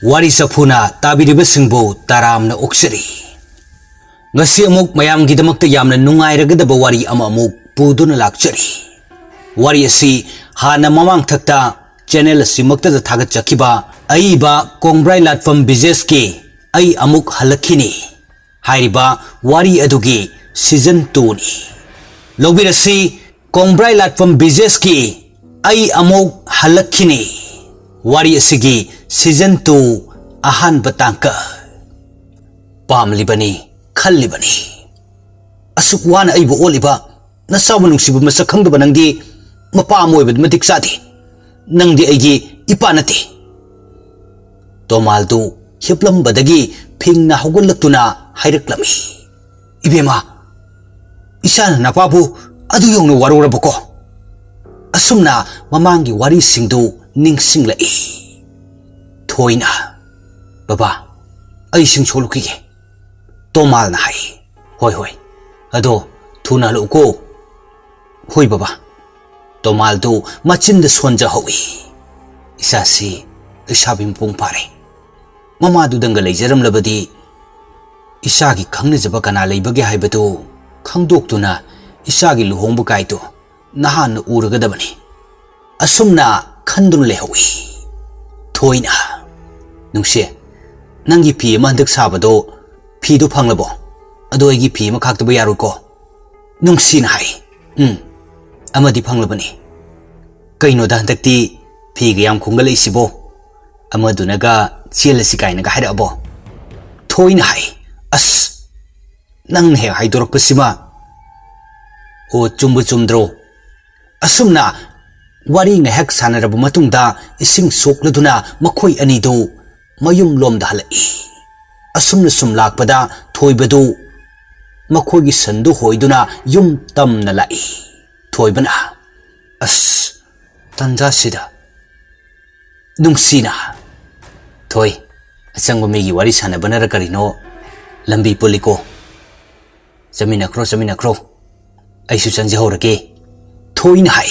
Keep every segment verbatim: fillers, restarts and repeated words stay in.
ꯋꯥꯔꯤ ꯆꯐꯨꯅ ꯇꯥꯕꯤꯔꯤꯕꯁꯤꯡꯕꯨ ꯇꯔꯥꯝꯅ ꯑꯣꯛꯆꯔꯤ꯫ ꯉꯁꯤ ꯑꯃꯨꯛ ꯃꯌꯥꯝꯒꯤꯗꯃꯛꯇ ꯌꯥꯝꯅ ꯅꯨꯡꯉꯥꯏꯔꯒꯗꯕ ꯋꯥꯔꯤ ꯑꯃ ꯑꯃꯨꯛ ꯄꯨꯗꯨꯅ ꯂꯥꯛꯆꯔꯤ꯫ ꯋꯥꯔꯤ ꯑꯁꯤ ꯍꯥꯟꯅ ꯃꯃꯥꯡꯊꯛꯇ ꯆꯦꯅꯦꯜ ꯑꯁꯤꯃꯛꯇꯗ ꯊꯥꯒꯠꯆꯈꯤꯕ ꯑꯏꯕ ꯀꯣꯡꯕ꯭ꯔꯥꯏ ꯂꯥꯠꯐꯝ ꯕꯤꯖꯦꯁꯀꯤ "ꯑꯩ ꯑꯃꯨꯛ ꯍꯜꯂꯛꯈꯤꯅꯤ" ꯍꯥꯏꯔꯤꯕ ꯋꯥꯔꯤ ꯑꯗꯨꯒꯤ ꯁꯤꯖꯟ ꯇꯨꯅꯤ꯫ ꯂꯧꯕꯤꯔꯁꯤ, ꯀꯣꯡꯕ꯭ꯔꯥꯏ ꯂꯥꯠꯐꯝ ꯕꯤꯖꯦꯁꯀꯤ "ꯑꯩ ꯑꯃꯨꯛ ꯍꯜꯂꯛꯈꯤꯅꯤ" ꯋꯥꯔꯤ ꯑꯁꯤꯒꯤ ꯁꯤꯖꯟ ꯇꯨ, ꯑꯍꯥꯟꯕ ꯇꯥꯡꯀꯛ꯫ ꯄꯥꯝꯂꯤꯕꯅꯤ, ꯈꯜꯂꯤꯕꯅꯤ꯫ ꯑꯁꯨꯛ ꯋꯥꯅ ꯑꯩꯕꯨ ꯑꯣꯠꯂꯤꯕ ꯅꯆꯥꯕꯨ ꯅꯨꯡꯁꯤꯕ ꯃꯁꯛ ꯈꯪꯗꯕ ꯅꯪꯗꯤ ꯃꯄꯥ ꯑꯃ ꯑꯣꯏꯕꯗꯤ ꯃꯇꯤꯛ ꯆꯥꯗꯦ꯫ ꯅꯪꯗꯤ ꯑꯩꯒꯤ ꯏꯄꯥ ꯅꯠꯇꯦ꯫ ꯇꯣꯃꯥꯜꯗꯨ ꯍꯤꯞꯂꯝꯕꯗꯒꯤ ꯐꯤꯡꯅ ꯍꯧꯒꯠꯂꯛꯇꯨꯅ ꯍꯥꯏꯔꯛꯂꯝꯃꯤ, "ꯏꯕꯦꯝꯃ, ꯏꯆꯥꯅ ꯅꯄꯥꯕꯨ ꯑꯗꯨ ꯌꯧꯅ ꯋꯥꯔꯧꯔꯕꯀꯣ?" ꯑꯁꯨꯝꯅ ꯃꯃꯥꯡꯒꯤ ꯋꯥꯔꯤꯁꯤꯡꯗꯨ ꯅꯤꯡꯁꯤꯡꯂꯛꯏ꯫ ꯊꯣꯏꯅ, "ꯕꯕꯥ, ꯑꯩ ꯏꯁꯤꯡ ꯁꯣꯛꯂꯨꯈꯤꯒꯦ," ꯇꯣꯃꯥꯜꯅ ꯍꯥꯏ꯫ "ꯍꯣꯏ, ꯍꯣꯏ, ꯑꯗꯣ ꯊꯨꯅ ꯍꯜꯂꯛꯎꯀꯣ꯫" "ꯍꯣꯏ ꯕꯕꯥ꯫" ꯇꯣꯃꯥꯜꯗꯨ ꯃꯆꯤꯟꯗ ꯁꯣꯟꯖꯍꯧꯏ꯫ "ꯏꯆꯥꯁꯤ ꯂꯩꯁꯥꯕꯤ ꯃꯄꯨꯡ ꯐꯥꯔꯦ꯫ ꯃꯃꯥꯗꯨꯗꯪꯒ ꯂꯩꯖꯔꯝꯂꯕꯗꯤ ꯏꯆꯥꯒꯤ ꯈꯪꯅꯖꯕ ꯀꯅꯥ ꯂꯩꯕꯒꯦ ꯍꯥꯏꯕꯗꯨ ꯈꯪꯗꯣꯛꯇꯨꯅ ꯏꯆꯥꯒꯤ ꯂꯨꯍꯣꯡꯕ ꯀꯥꯏꯗꯨ ꯅꯍꯥꯟꯅ ꯎꯔꯒꯗꯕꯅꯤ꯫" ꯑꯁꯨꯝꯅ ꯈꯟꯗꯨꯅ ꯂꯩꯍꯧꯏ꯫ ꯊꯣꯏꯅ, "ꯅꯨꯡꯁꯤ, ꯅꯪꯒꯤ ꯐꯤ ꯑꯃ ꯍꯟꯗꯛ ꯁꯥꯕꯗꯣ, ꯐꯤꯗꯨ ꯐꯪꯂꯕꯣ? ꯑꯗꯣ ꯑꯩꯒꯤ ꯐꯤ ꯑꯃ ꯈꯥꯛꯇꯕ ꯌꯥꯔꯣꯏꯀꯣ?" ꯅꯨꯡꯁꯤꯅ ꯍꯥꯏ, "ꯎꯝ, ꯑꯃꯗꯤ ꯐꯪꯂꯕꯅꯤ꯫ ꯀꯩꯅꯣꯗ ꯍꯟꯗꯛꯇꯤ ꯐꯤꯒ ꯌꯥꯝ ꯈꯣꯝꯒꯠꯂꯛꯏꯁꯤꯕꯣ? ꯑꯃꯗꯨꯅꯒ ꯆꯦꯜꯂꯁꯤ ꯀꯥꯏꯅꯒ ꯍꯥꯏꯔꯛꯑꯕꯣ?" ꯊꯣꯏꯅ ꯍꯥꯏ, "ꯑꯁ, ꯅꯪꯅ ꯍꯦꯛ ꯍꯥꯏꯗꯣꯔꯛꯄꯁꯤꯃ꯫ ꯑꯣ, ꯆꯨꯝꯕꯨ ꯆꯨꯝꯗ꯭ꯔꯣ?" ꯑꯁꯨꯝꯅ ꯋꯥꯔꯤ ꯉꯥꯏꯍꯥꯛ ꯁꯥꯟꯅꯔꯕ ꯃꯇꯨꯡꯗ ꯏꯁꯤꯡ ꯁꯣꯛꯂꯗꯨꯅ ꯃꯈꯣꯏ ꯑꯅꯤꯗꯨ ꯃꯌꯨꯝ ꯂꯣꯝꯗ ꯍꯜꯂꯛꯏ꯫ ꯑꯁꯨꯝꯅ ꯁꯨꯝ ꯂꯥꯛꯄꯗ ꯊꯣꯏꯕꯗꯨ ꯃꯈꯣꯏꯒꯤ ꯁꯟꯗꯨ ꯍꯣꯏꯗꯨꯅ ꯌꯨꯝ ꯇꯝꯅ ꯂꯥꯛꯏ꯫ ꯊꯣꯏꯕꯅ, "ꯑꯁ, ꯇꯟꯖꯥꯁꯤꯗ!" ꯅꯨꯡꯁꯤꯅ, "ꯊꯣꯏ, ꯑꯆꯪꯕ ꯃꯤꯒꯤ ꯋꯥꯔꯤ ꯁꯥꯟꯅꯕꯅꯔ ꯀꯔꯤꯅꯣ, ꯂꯝꯕꯤ ꯄꯨꯜꯂꯤꯀꯣ꯫ ꯆꯠꯃꯤꯟꯅꯈ꯭ꯔꯣ, ꯆꯠꯃꯤꯟꯅꯈ꯭ꯔꯣ꯫ ꯑꯩꯁꯨ ꯆꯪꯖꯍꯧꯔꯒꯦ꯫" ꯊꯣꯏꯅ ꯍꯥꯏ,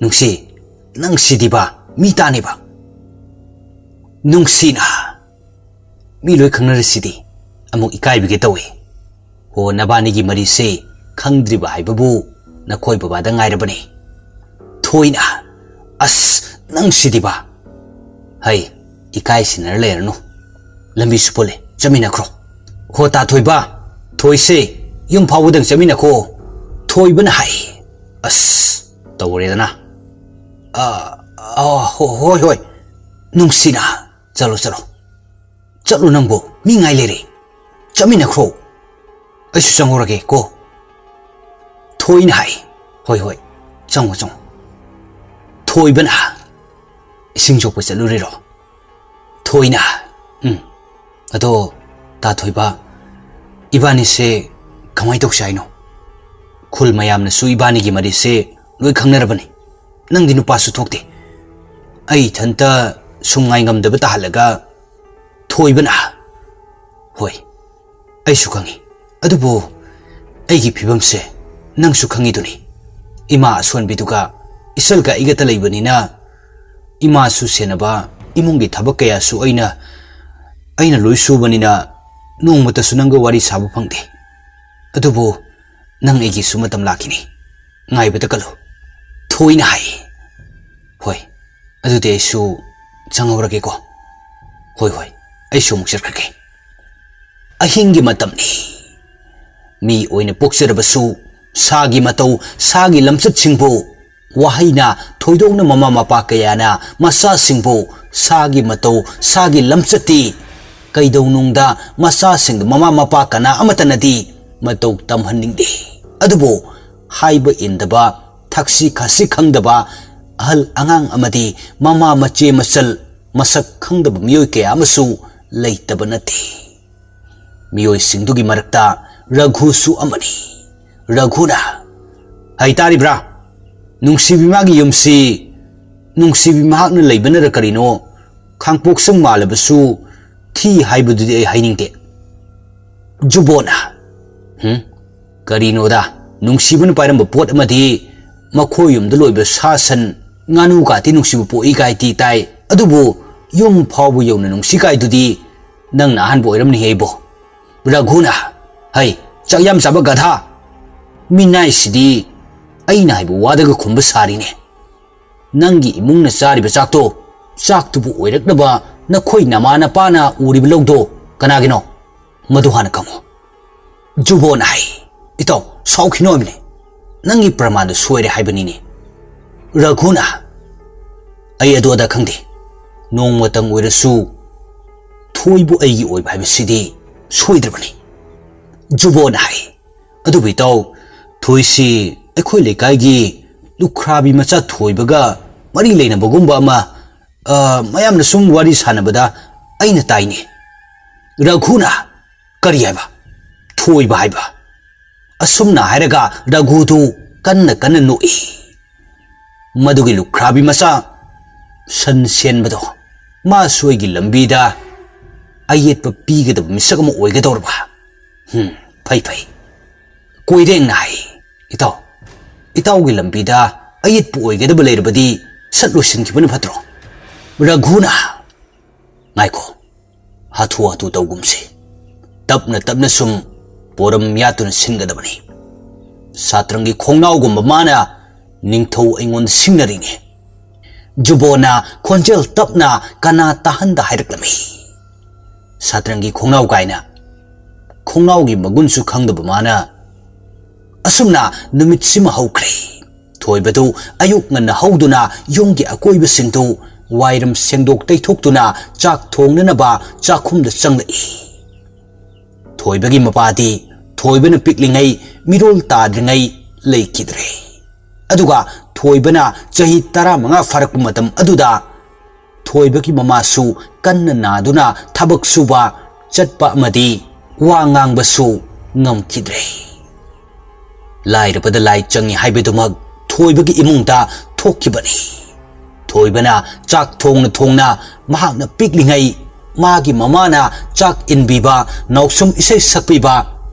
"ꯅꯨꯡꯁꯤ, ꯅꯪ ꯁꯤꯗꯤꯕ, ꯃꯤ ꯇꯥꯅꯤꯕ꯫" "ꯅꯨꯡꯁꯤꯅ, ꯃꯤ ꯂꯣꯏ ꯈꯪꯅꯔꯁꯤꯗꯤ, ꯑꯃꯨꯛ ꯏꯀꯥꯏꯕꯤꯒꯦ ꯇꯧꯏ꯫ ꯍꯣ, ꯅꯕꯥꯅꯤꯒꯤ ꯃꯔꯤꯁꯦ ꯈꯪꯗ꯭ꯔꯤꯕ ꯍꯥꯏꯕꯕꯨ ꯅꯈꯣꯏ ꯕꯕꯥꯗ ꯉꯥꯏꯔꯕꯅꯤ꯫" ꯊꯣꯏꯅ, "ꯑꯁ, ꯅꯪ ꯁꯤꯗꯤꯕ꯫ ꯍꯩ, ꯏꯀꯥꯏ ꯁꯤꯟꯅꯔ ꯂꯩꯔꯅꯨ꯫ ꯂꯝꯕꯤꯁꯨ ꯄꯨꯜꯂꯦ, ꯆꯠꯃꯤꯟꯅꯈ꯭ꯔꯣ꯫ ꯍꯣ, ꯇꯥ ꯊꯣꯏꯕ, ꯊꯣꯏꯁꯦ ꯌꯨꯝ ꯐꯥꯎꯕꯗꯪ ꯆꯠꯃꯤꯟꯅꯈꯣ꯫" ꯊꯣꯏꯕꯅ ꯍꯥꯏ꯫ "ꯑꯁ, ꯇꯧꯔꯦꯗꯅ꯫ ꯑ, ꯑ, ꯍꯣ-, ꯍꯣꯏ, ꯍꯣꯏ꯫ ꯅꯨꯡꯁꯤꯅ, ꯆꯠꯂꯣ, ꯆꯠꯂꯣ꯫ ꯆꯠꯂꯣ ꯅꯪꯕꯨ, ꯃꯤ ꯉꯥꯏ ꯂꯩꯔꯦ꯫ ꯆꯠꯃꯤꯟꯅꯈ꯭ꯔꯣ꯫ ꯑꯩꯁꯨ ꯆꯪꯍꯧꯔꯒꯦ ꯀꯣ꯫" ꯊꯣꯏꯅ ꯍꯥꯏ꯫ "ꯍꯣꯏ, ꯍꯣꯏ, ꯆꯪꯉꯣ, ꯆꯪꯉꯣ꯫" ꯊꯣꯏꯕꯅ, "ꯏꯁꯤꯡ ꯁꯣꯛꯄ ꯆꯠꯂꯨꯔꯤꯔꯣ?" ꯊꯣꯏꯅ, "ꯎꯝ꯫ ꯑꯗꯣ, ꯇꯥ ꯊꯣꯏꯕ, ꯏꯕꯥꯅꯤꯁꯦ ꯀꯃꯥꯏ ꯇꯧꯁꯦ ꯍꯥꯏꯅꯣ? ꯈꯨꯜ ꯃꯌꯥꯝꯅꯁꯨ ꯏꯕꯥꯅꯤꯒꯤ ꯃꯔꯤꯁꯦ ꯂꯣꯏ ꯈꯪꯅꯔꯕꯅꯤ꯫ ꯅꯪꯗꯤ ꯅꯨꯄꯥꯁꯨ ꯊꯣꯛꯇꯦ꯫ ꯑꯩ ꯏꯊꯟꯇ ꯁꯨꯝ ꯉꯥꯏ ꯉꯝꯗꯕ ꯇꯥꯍꯜꯂꯒ꯫" ꯊꯣꯏꯕꯅ, "ꯍꯣꯏ, ꯑꯩꯁꯨ ꯈꯪꯉꯤ꯫ ꯑꯗꯨꯕꯨ ꯑꯩꯒꯤ ꯐꯤꯕꯝꯁꯦ ꯅꯪꯁꯨ ꯈꯪꯉꯤꯗꯨꯅꯤ꯫ ꯏꯃꯥ ꯑꯁꯣꯟꯕꯤꯗꯨꯒ ꯏꯆꯜꯒ ꯑꯩꯒꯇ ꯂꯩꯕꯅꯤꯅ, ꯏꯃꯥꯁꯨ ꯁꯦꯟꯅꯕ, ꯏꯃꯨꯡꯒꯤ ꯊꯕꯛ ꯀꯌꯥꯁꯨ ꯑꯩꯅ, ꯑꯩꯅ ꯂꯣꯏ ꯁꯨꯕꯅꯤꯅ ꯅꯣꯡꯃꯇꯁꯨ ꯅꯪꯒ ꯋꯥꯔꯤ ꯁꯥꯕ ꯐꯪꯗꯦ꯫ ꯑꯗꯨꯕꯨ ꯅꯪ ꯑꯩꯒꯤꯁꯨ ꯃꯇꯝ ꯂꯥꯛꯈꯤꯅꯤ꯫ ꯉꯥꯏꯕꯗ ꯀꯜꯂꯨ꯫" ꯊꯣꯏꯅ ꯍꯥꯏ꯫ "ꯍꯣꯏ, ꯑꯗꯨꯗꯤ ꯑꯩꯁꯨ ꯆꯪꯍꯧꯔꯒꯦꯀꯣ꯫" "ꯍꯣꯏ, ꯍꯣꯏ, ꯑꯩꯁꯨ ꯑꯃꯨꯛ ꯆꯠꯈ꯭ꯔꯒꯦ꯫" ꯑꯍꯤꯡꯒꯤ ꯃꯇꯝꯅꯤ꯫ ꯃꯤ ꯑꯣꯏꯅ ꯄꯣꯛꯆꯔꯕꯁꯨ ꯁꯥꯒꯤ ꯃꯇꯧ, ꯁꯥꯒꯤ ꯂꯝꯆꯠꯁꯤꯡꯕꯨ ꯋꯥꯍꯩꯅ ꯊꯣꯏꯗꯣꯛꯅ ꯃꯃꯥ ꯃꯄꯥ ꯀꯌꯥꯅ ꯃꯆꯥꯁꯤꯡꯕꯨ ꯁꯥꯒꯤ ꯃꯇꯧ, ꯁꯥꯒꯤ ꯂꯝꯆꯠꯇꯤ ꯀꯩꯗꯧꯅꯨꯡꯗ ꯃꯆꯥꯁꯤꯡꯗ ꯃꯃꯥ ꯃꯄꯥ ꯀꯅꯥ ꯑꯃꯠꯇꯅꯗꯤ ꯃꯇꯧ ꯇꯝꯍꯟꯅꯤꯡꯗꯦ꯫ ꯑꯗꯨꯕꯨ ꯍꯥꯏꯕ ꯏꯟꯗꯕ, ꯊꯛꯁꯤ ꯈꯥꯁꯤ ꯈꯪꯗꯕ ꯑꯍꯜ ꯑꯉꯥꯡ ꯑꯃꯗꯤ ꯃꯃꯥ ꯃꯆꯦ ꯃꯆꯜ ꯃꯁꯛ ꯈꯪꯗꯕ ꯃꯤꯑꯣꯏ ꯀꯌꯥ ꯑꯃꯁꯨ ꯂꯩꯇꯕ ꯅꯠꯇꯦ꯫ ꯃꯤꯑꯣꯏꯁꯤꯡꯗꯨꯒꯤ ꯃꯔꯛꯇ ꯔꯘꯨꯁꯨ ꯑꯃꯅꯤ꯫ ꯔꯘꯨꯅ, "ꯍꯩ, ꯇꯥꯔꯤꯕ꯭ꯔꯥ? ꯅꯨꯡꯁꯤꯕꯤ ꯃꯥꯒꯤ ꯌꯨꯝꯁꯤ, ꯅꯨꯡꯁꯤꯕꯤ ꯃꯍꯥꯛꯅ ꯂꯩꯕꯅꯔ ꯀꯔꯤꯅꯣ, ꯈꯥꯡꯄꯣꯛꯁꯪ ꯃꯥꯜꯂꯕꯁꯨ ꯊꯤ ꯍꯥꯏꯕꯗꯨꯗꯤ ꯑꯩ ꯍꯥꯏꯅꯤꯡꯗꯦ꯫" ꯖꯨꯕꯣꯅ, "ꯍꯨꯝ? ꯀꯔꯤꯅꯣꯗ, ꯅꯨꯡꯁꯤꯕꯅ ꯄꯥꯏꯔꯝꯕ ꯄꯣꯠ ꯑꯃꯗꯤ ꯃꯈꯣꯏ ꯌꯨꯝꯗ ꯂꯣꯏꯕ ꯁꯥ ꯁꯟ, ꯉꯥꯅꯨ ꯀꯥꯇꯤ ꯅꯨꯡꯁꯤꯕ ꯄꯣꯛꯏ ꯀꯥꯏꯇꯤ ꯇꯥꯏ, ꯑꯗꯨꯕꯨ ꯌꯨꯝ ꯐꯥꯎꯕ ꯌꯧꯅ ꯅꯨꯡꯁꯤ ꯀꯥꯏꯗꯨꯗꯤ ꯅꯪꯅ ꯑꯍꯥꯟꯕ ꯑꯣꯏꯔꯝꯅꯤ ꯑꯩꯕꯣ꯫ ꯔꯘꯨꯅ, "ꯍꯩ, ꯆꯥꯛ ꯌꯥꯝ ꯆꯥꯕ ꯒꯙꯥ! ꯃꯤꯅꯥꯏꯁꯤꯗꯤ ꯑꯩꯅ ꯍꯥꯏꯕ ꯋꯥꯗꯒ ꯈꯨꯝꯕ ꯁꯥꯔꯤꯅꯦ꯫ ꯅꯪꯒꯤ ꯏꯃꯨꯡꯅ ꯆꯥꯔꯤꯕ ꯆꯥꯛꯇꯣ, ꯆꯥꯛꯇꯨꯕꯨ ꯑꯣꯏꯔꯛꯅꯕ ꯅꯈꯣꯏ ꯅꯃꯥ ꯅꯄꯥꯅ ꯎꯔꯤꯕ ꯂꯧꯗꯣ ꯀꯅꯥꯒꯤꯅꯣ? ꯃꯗꯨ ꯍꯥꯟꯅ ꯈꯪꯉꯨ꯫" ꯖꯨꯕꯣꯟꯅ ꯍꯥꯏ, "ꯏꯇꯥꯎ, ꯁꯥꯎꯈꯤꯅꯣ ꯍꯥꯏꯕꯅꯤ꯫ ꯅꯪꯒꯤ ꯄ꯭ꯔꯃꯥꯟꯗꯨ ꯁꯣꯏꯔꯦ ꯍꯥꯏꯕꯅꯤꯅꯦ꯫" ꯔꯘꯨꯅ, "ꯑꯩ ꯑꯗꯨ ꯑꯗꯥ ꯈꯪꯗꯦ꯫ ꯅꯣꯡꯃꯇꯪ ꯑꯣꯏꯔꯁꯨ ꯊꯣꯏꯕꯨ ꯑꯩꯒꯤ ꯑꯣꯏꯕ ꯍꯥꯏꯕꯁꯤꯗꯤ ꯁꯣꯏꯗ꯭ꯔꯕꯅꯤ꯫" ꯖꯨꯕꯣꯟꯅ ꯍꯥꯏ, "ꯑꯗꯨꯕꯨ ꯏꯇꯥꯎ, ꯊꯣꯏꯁꯤ ꯑꯩꯈꯣꯏ ꯂꯩꯀꯥꯏꯒꯤ ꯂꯨꯈ꯭ꯔꯥꯕꯤ ꯃꯆꯥ ꯊꯣꯏꯕꯒ ꯃꯔꯤ ꯂꯩꯅꯕꯒꯨꯝꯕ ꯑꯃ, ꯑ, ꯃꯌꯥꯝꯅ ꯁꯨꯝ ꯋꯥꯔꯤ ꯁꯥꯟꯅꯕꯗ ꯑꯩꯅ ꯇꯥꯏꯅꯦ꯫" ꯔꯘꯨꯅ, "ꯀꯔꯤ ꯍꯥꯏꯕ? ꯊꯣꯏꯕ ꯍꯥꯏꯕ?" ꯑꯁꯨꯝꯅ ꯍꯥꯏꯔꯒ ꯔꯘꯨꯗꯨ ꯀꯟꯅ ꯀꯟꯅ ꯅꯣꯛꯏ꯫ ꯃꯗꯨꯒꯤ ꯂꯨꯈ꯭ꯔꯥꯕꯤ ꯃꯆꯥ ꯁꯟ ꯁꯦꯟꯕꯗꯣ ꯃꯥꯁꯨ ꯑꯩꯒꯤ ꯂꯝꯕꯤꯗ ꯑꯌꯦꯠꯄ ꯄꯤꯒꯗꯕ ꯃꯤꯁꯛ ꯑꯃ ꯑꯣꯏꯒꯗꯧꯔꯕ? ꯍꯨꯝ, ꯐꯩ, ꯐꯩ꯫ ꯀꯣꯏꯔꯦꯡꯅ ꯍꯥꯏ, "ꯏꯇꯥꯎ, ꯏꯇꯥꯎꯒꯤ ꯂꯝꯕꯤꯗ ꯑꯌꯦꯠꯄ ꯑꯣꯏꯒꯗꯕ ꯂꯩꯔꯕꯗꯤ ꯁꯠ ꯂꯣꯏꯁꯤꯟꯈꯤꯕꯅ ꯐꯠꯇ꯭ꯔꯣ?" ꯔꯘꯨꯅ, "ꯉꯥꯏꯈꯣ, ꯍꯥꯊꯨ ꯍꯥꯊꯨ ꯇꯧꯒꯨꯝꯁꯤ꯫ ꯇꯞꯅ ꯇꯞꯅ ꯁꯨꯝ ꯄꯣꯔꯝ ꯌꯥꯠꯇꯨꯅ ꯁꯤꯟꯒꯗꯕꯅꯤ꯫ ꯁꯥꯇ꯭ꯔꯪꯒꯤ ꯈꯣꯡꯅꯥꯎꯒꯨꯝꯕ ꯃꯥꯅ ꯅꯤꯡꯊꯧ ꯑꯩꯉꯣꯟꯗ ꯁꯤꯡꯅꯔꯤꯅꯤ꯫" ꯖꯨꯕꯣꯟꯅ ꯈꯣꯟꯖꯦꯜ ꯇꯞꯅ ꯀꯅꯥ ꯇꯥꯍꯟꯗ ꯍꯥꯏꯔꯛꯂꯝꯃꯤ꯫ ꯁꯥꯇ꯭ꯔꯪꯒꯤ ꯈꯣꯡꯅꯥꯎ ꯀꯥꯏꯅ ꯈꯣꯡꯅꯥꯎꯒꯤ ꯃꯒꯨꯟꯁꯨ ꯈꯪꯗꯕ ꯃꯥꯅ꯫ ꯑꯁꯨꯝꯅ ꯅꯨꯃꯤꯠꯁꯤꯃ ꯍꯧꯈ꯭ꯔꯦ꯫ ꯊꯣꯏꯕꯗꯨ ꯑꯌꯨꯛ ꯉꯟꯅ ꯍꯧꯗꯨꯅ ꯌꯨꯝꯒꯤ ꯑꯀꯣꯏꯕꯁꯤꯡꯗꯨ ꯋꯥꯏꯔꯝ ꯁꯦꯡꯗꯣꯛ ꯇꯩꯊꯣꯛꯇꯨꯅ ꯆꯥꯛ ꯊꯣꯡꯅꯅꯕ ꯆꯥꯛꯈꯨꯝꯗ ꯆꯪꯂꯛꯏ꯫ ꯊꯣꯏꯕꯒꯤ ꯃꯄꯥꯗꯤ ꯊꯣꯏꯕꯅ ꯄꯤꯛꯂꯤꯉꯩ ꯃꯤꯔꯣꯜ ꯇꯥꯗ꯭ꯔꯤꯉꯩ ꯂꯩꯈꯤꯗ꯭ꯔꯦ꯫ ꯑꯗꯨꯒ ꯊꯣꯏꯕꯅ ꯆꯍꯤ ꯇꯔꯥꯃꯉꯥ ꯐꯥꯔꯛꯄ ꯃꯇꯝ ꯑꯗꯨꯗ ꯊꯣꯏꯕꯒꯤ ꯃꯃꯥꯁꯨ ꯀꯟꯅ ꯅꯥꯗꯨꯅ ꯊꯕꯛ ꯁꯨꯕ ꯆꯠꯄ ꯑꯃꯗꯤ ꯋꯥ ꯉꯥꯡꯕꯁꯨ ꯉꯝꯈꯤꯗ꯭ꯔꯦ꯫ ꯂꯥꯏꯔꯕꯗ ꯂꯥꯏ ꯆꯪꯉꯤ ꯍꯥꯏꯕꯗꯨꯃꯛ ꯊꯣꯏꯕꯒꯤ ꯏꯃꯨꯡꯗ ꯊꯣꯛꯈꯤꯕꯅꯤ꯫ ꯊꯣꯏꯕꯅ ꯆꯥꯛ ꯊꯣꯡꯅ ꯊꯣꯡꯅ ꯃꯍꯥꯛꯅ ꯄꯤꯛꯂꯤꯉꯩ ꯃꯥꯒꯤ ꯃꯃꯥꯅ ꯆꯥꯛ ꯏꯟꯕꯤꯕ, ꯅꯥꯎꯁꯨꯝ ꯏꯁꯩ ꯁꯛꯄꯤꯕ,